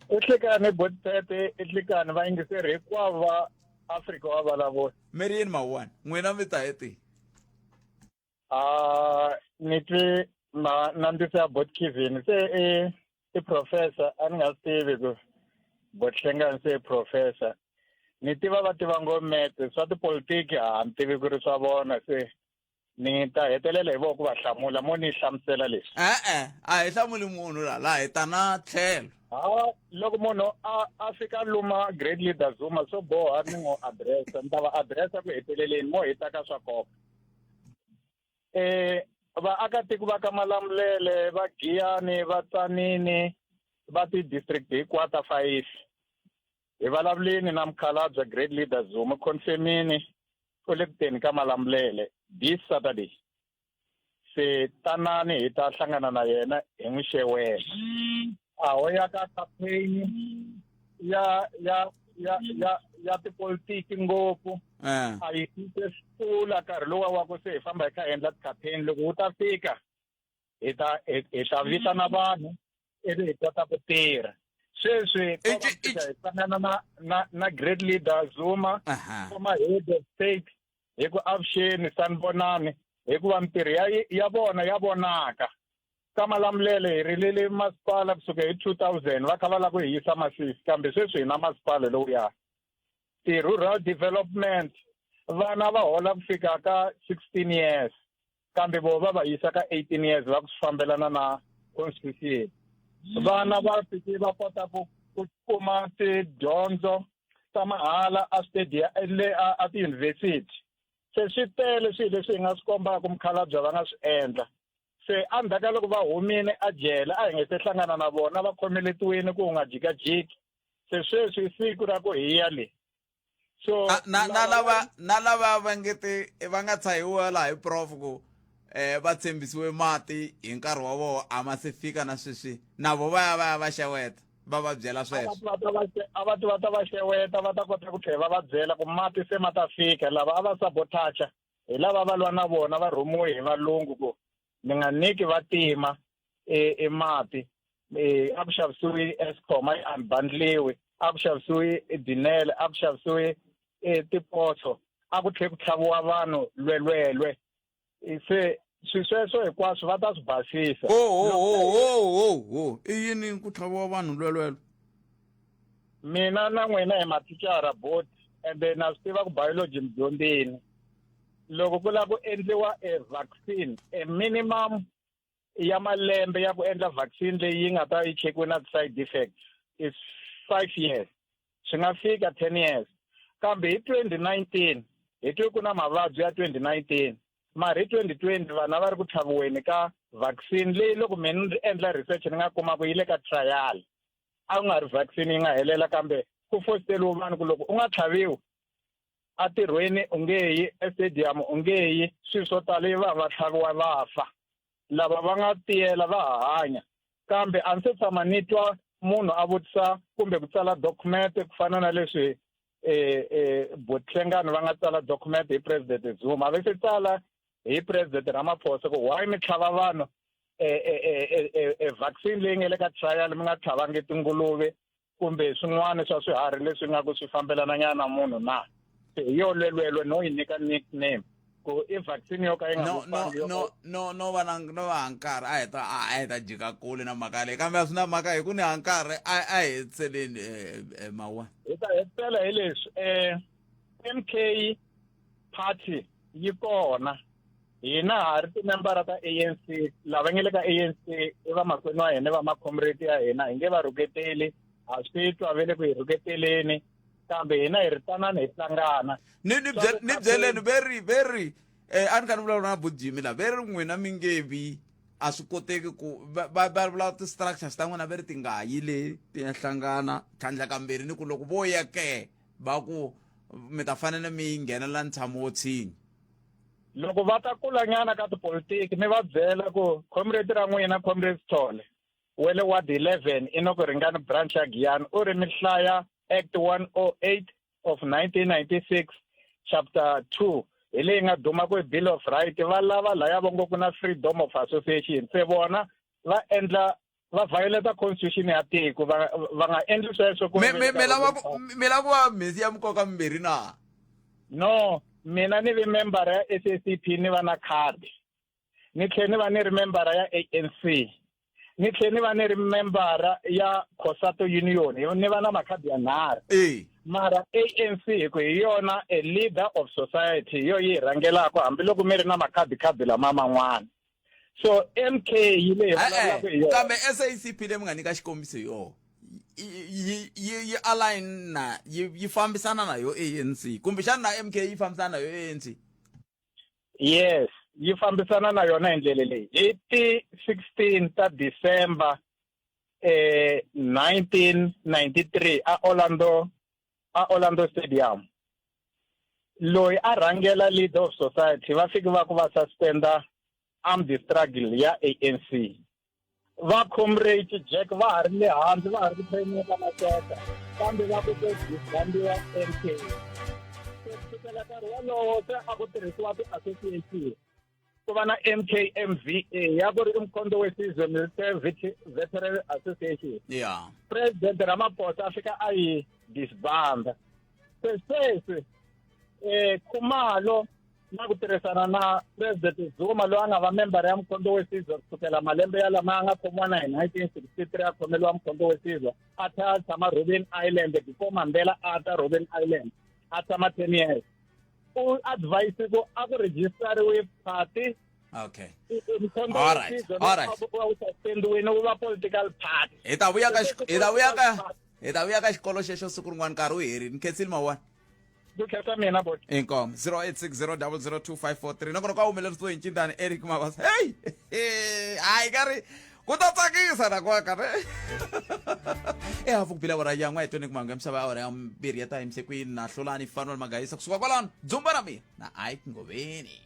I hlekani botete i hlekani vayingiseri hinkwavo va Afrika wa vulavula mi ri yini mawuwani n'wina mi ta hi tihi Ah, ni twi na nandziso ya bot Kevin se i i professor a ni nga swi tivi ku bot Hlengani se i professor ni tiva va tiva ngo mete swa tipolitiki a ni tivi ku ri swa vona se ni ta hetelela hi vona ku va hlamula mo ni hlamusela leswi e-e a hi hlamuli munhu la laha hi ta na tlhelo ha loko munhu a a fika luma great leader Zuma swo boha ni n'wi addressa ni ta va addressa ku heteleleni mo hita ka swa nkoka eh vaakatiko va ka Malamulele va Giyani va Tsanini va ti-district hinkwato ta fayifi hi vulavuleni na mukhalabye great leader Zuma confirmini u le ku teni ka Malamulele this Saturday se tanani hi ta hlangana na yena hi n'wi xewela a ho ya ka campaign ya ya ya ya ya tipolitiki ngopfu Eh. a yi se swi nkarhi lowa wa ku se hi famba hi kha hi endla ti-campaign loko wu ta fika hi ta hi hi ta vitana vanhu ivi hi kota ku tirha sweswi ko va fika hi hlangana na na na great leader Zuma former head of state hi ku avuxeni sanibonani hikuva mintirho ya ya vona ya vonaka ka Malamulele hi rilele masipala kusuka hi 2000 va kha va lava ku hi yisa masisi kambe sweswi hi na masipala lowuya ti-rural development vana va hola ku fika ka 16 years kambe vo va va yisa ka 18 years va ku swi fambelana na constitution vana va fike va kota ku ku kuma tidyondzo ta mahala a stadium le a a tiyunivhesiti se swi tele swilo leswi hi nga swi kombaka mukhalabye va nga swi endla se endzhaku ka loko va humile a jele a hi nge se hlangana na vona va khomeletiwile ku u nga jikajiki se sweswi i siku ra ku hi ya le so na na lava na lava va nge ti va nga tshahiwa laha hi prof ku eh va tshembisiwe mati hi nkarhi wa vona a ma se fika na sweswi na vo va ya va ya va xeweta va va byela sweswo a va ti va ta va xeweta va ta kota ku tlhela va va byela ku mati se ma ta fika lava a va sabotacha hi lava va lwa na vona va rhumiwe hi valungu ku mi nga nyiki vantima e, e mati e, a ku xavisiwi Eskom a yi unbundliwi a ku xavisiwi dinele a ku xavisiwi e, tiposo a ku tlhe ku tlhaviwa vanhu lwelwelwe se swi sweswo hinkwaswo va ta swi basisa ho ho ho ho ho ho i yini ku tlhaviwa vanhu lwelwelo mina na n'wina hi mathicara bot ende na swi tiva ku biology mi dyondzini loko ku lava ku endliwa a vaccine a minimum ya malembe ya ku endla vaccine leyi yi nga ta yi chekiwe na side effects is 5 years swi nga fika 10 years kambe hi 2019 hi twe ku na mavabyi ya 2019 mara hi 2020 vanhu a va ri ku tlhaviweni ka vaccine leyi loko mina ndzi endla research ni nga kuma ku yi le ka trial a ku nga ri vaccine yi nga helela kambe ku fositeriwe vanhu ku loko u nga tlhaviwi atirhweni u nge yi estadium u nge yi swilo swo tala yi va va tlhaviwa va fa lava va nga tiyela va ha hanya kambe a ndzi se tshama ni twa munhu a vutisa kumbe ku tsala document ku fana na leswi eh eh botlengani va nga tsala document hi president Zuma va se tsala hi president Ramaphosa ku why mi tlhava vanhu eh eh eh, eh vaccine leyi nga le ka trial mi nga tlhavangi tinguluve kumbe swin'wana swa swiharhi leswi nga ku swi fambelana nyana na munhu na hi yo lwelwelwe no yi nyika nickname ku i vaccine yo ka yi nga no no no no no va na no va nkarhi a hi ta a hi ta jika kule na mhaka leyi kambe a swi na mhaka hi ku ni ha nkarhi a a hi hetiseleni eh, eh, mawa hi ta hetisela hi leswi um MK party yi kona hina ha ri timembara ta ANC lava nge le ka ANC i vamakwenu wa hina va makhomreti ya hina hi nge va rhuketeli ha swi twa ve le ku hi rhuketeleni kambe hina hi ri tanani hi hlangana ni ni bye- ni byeleni veri veri eh a ni kha ni vulavula na bujimi la veri n'wina mi nge vi a swi koteki ku va va va vula ti-structures ta n'wina veri ti nga yi le ti ya hlangana tlhandla kambirhi ni ku loko vo ya ke va ku mi ta fanele mi nghenela ntshamo wo tshinya loko va ta kulanyana ka tipolitiki mi va byela ku comrade ra n'wina comrade Sithole wa le ward 11 inoko ringani branch ya Giyani u ri mi hlaya act 108 of 1996 chapter 2 hi leyi nga duma ku bill of right va lava laya va ngo ku na freedom of association se vona va endla va violate constitution ya tiko va va nga endli sweswo ku mi mi lava ku mi lava ku va mhisi ya mikoka mimbirhi na no mina ni vi member ya SACP ni va na khadi ni tlhela ni va ni ri member ya ANC ni tlhela ni va ni ri member ya COSATU Union ni va na makhadi ya nharhu mara ANC hi ku hi yona a leader of society hi yo yi rhangelaka hambiloko mi ri na makhadi khadi lama man'wana so MK yi leyi vulavulaka hi yona kambe SACP leyi mi nga nyika xikombiso hi yona yi yi yi align na yi yi fambisana na yo ANC kumbexana na MK yi fambisana na yo ANC yes yi fambisana na yona hi ndlela leyi hi ti 16 ta December eh 1993 a Orlando a Orlando Stadium loyi a rhangela leader of society va fike va ku va suspenda armed struggle ya ANC va comrade Jack va ha ri le hansi va ha ri ku trainiwa ka masocha kambe va ku se disbandiwa MK se kusukela nkarhi wolowo se a ku tirhisiwa ti-association ku va na MKMVA ya ku ri i Mkhonto Wesizwe Military Veteran Association yeah President Ramaphosa a fika a yi disbanda se sweswi eh Khumalo na ku tirhisana na President Zuma loyi a nga va member ya Mkhonto Wesizwe kusukela malembe ya lama a nga khomiwa na hi 1963 a khomeliwa Mkhonto Wesizwe a tlhela a tshama Robben Island before Mandela a ta Robben Island a tshama 10 years u advise ku a ku register-iwe party okay mkhonto All right, all right. wu suspendiwile wu va political party hi ta vuya ka hi ta vuya ka hi ta vuya ka xikolo xexo siku rin'wana nkarhi wu herile ni khensile mawani ku khensa mina bot inkomo 0860002543 nakona ka humelerisiwe hi ncindani eric mabasa hey hayi ka ri ku ta tsakisa nakwaka re ehafu ku bile awara ya n'we hi 20 kumanga ya misava awara ya mbirhi ya ta yimse kwini na hlulani fanuel magayisa kusuka kwalano dzumba ra mina na ike ngoveni.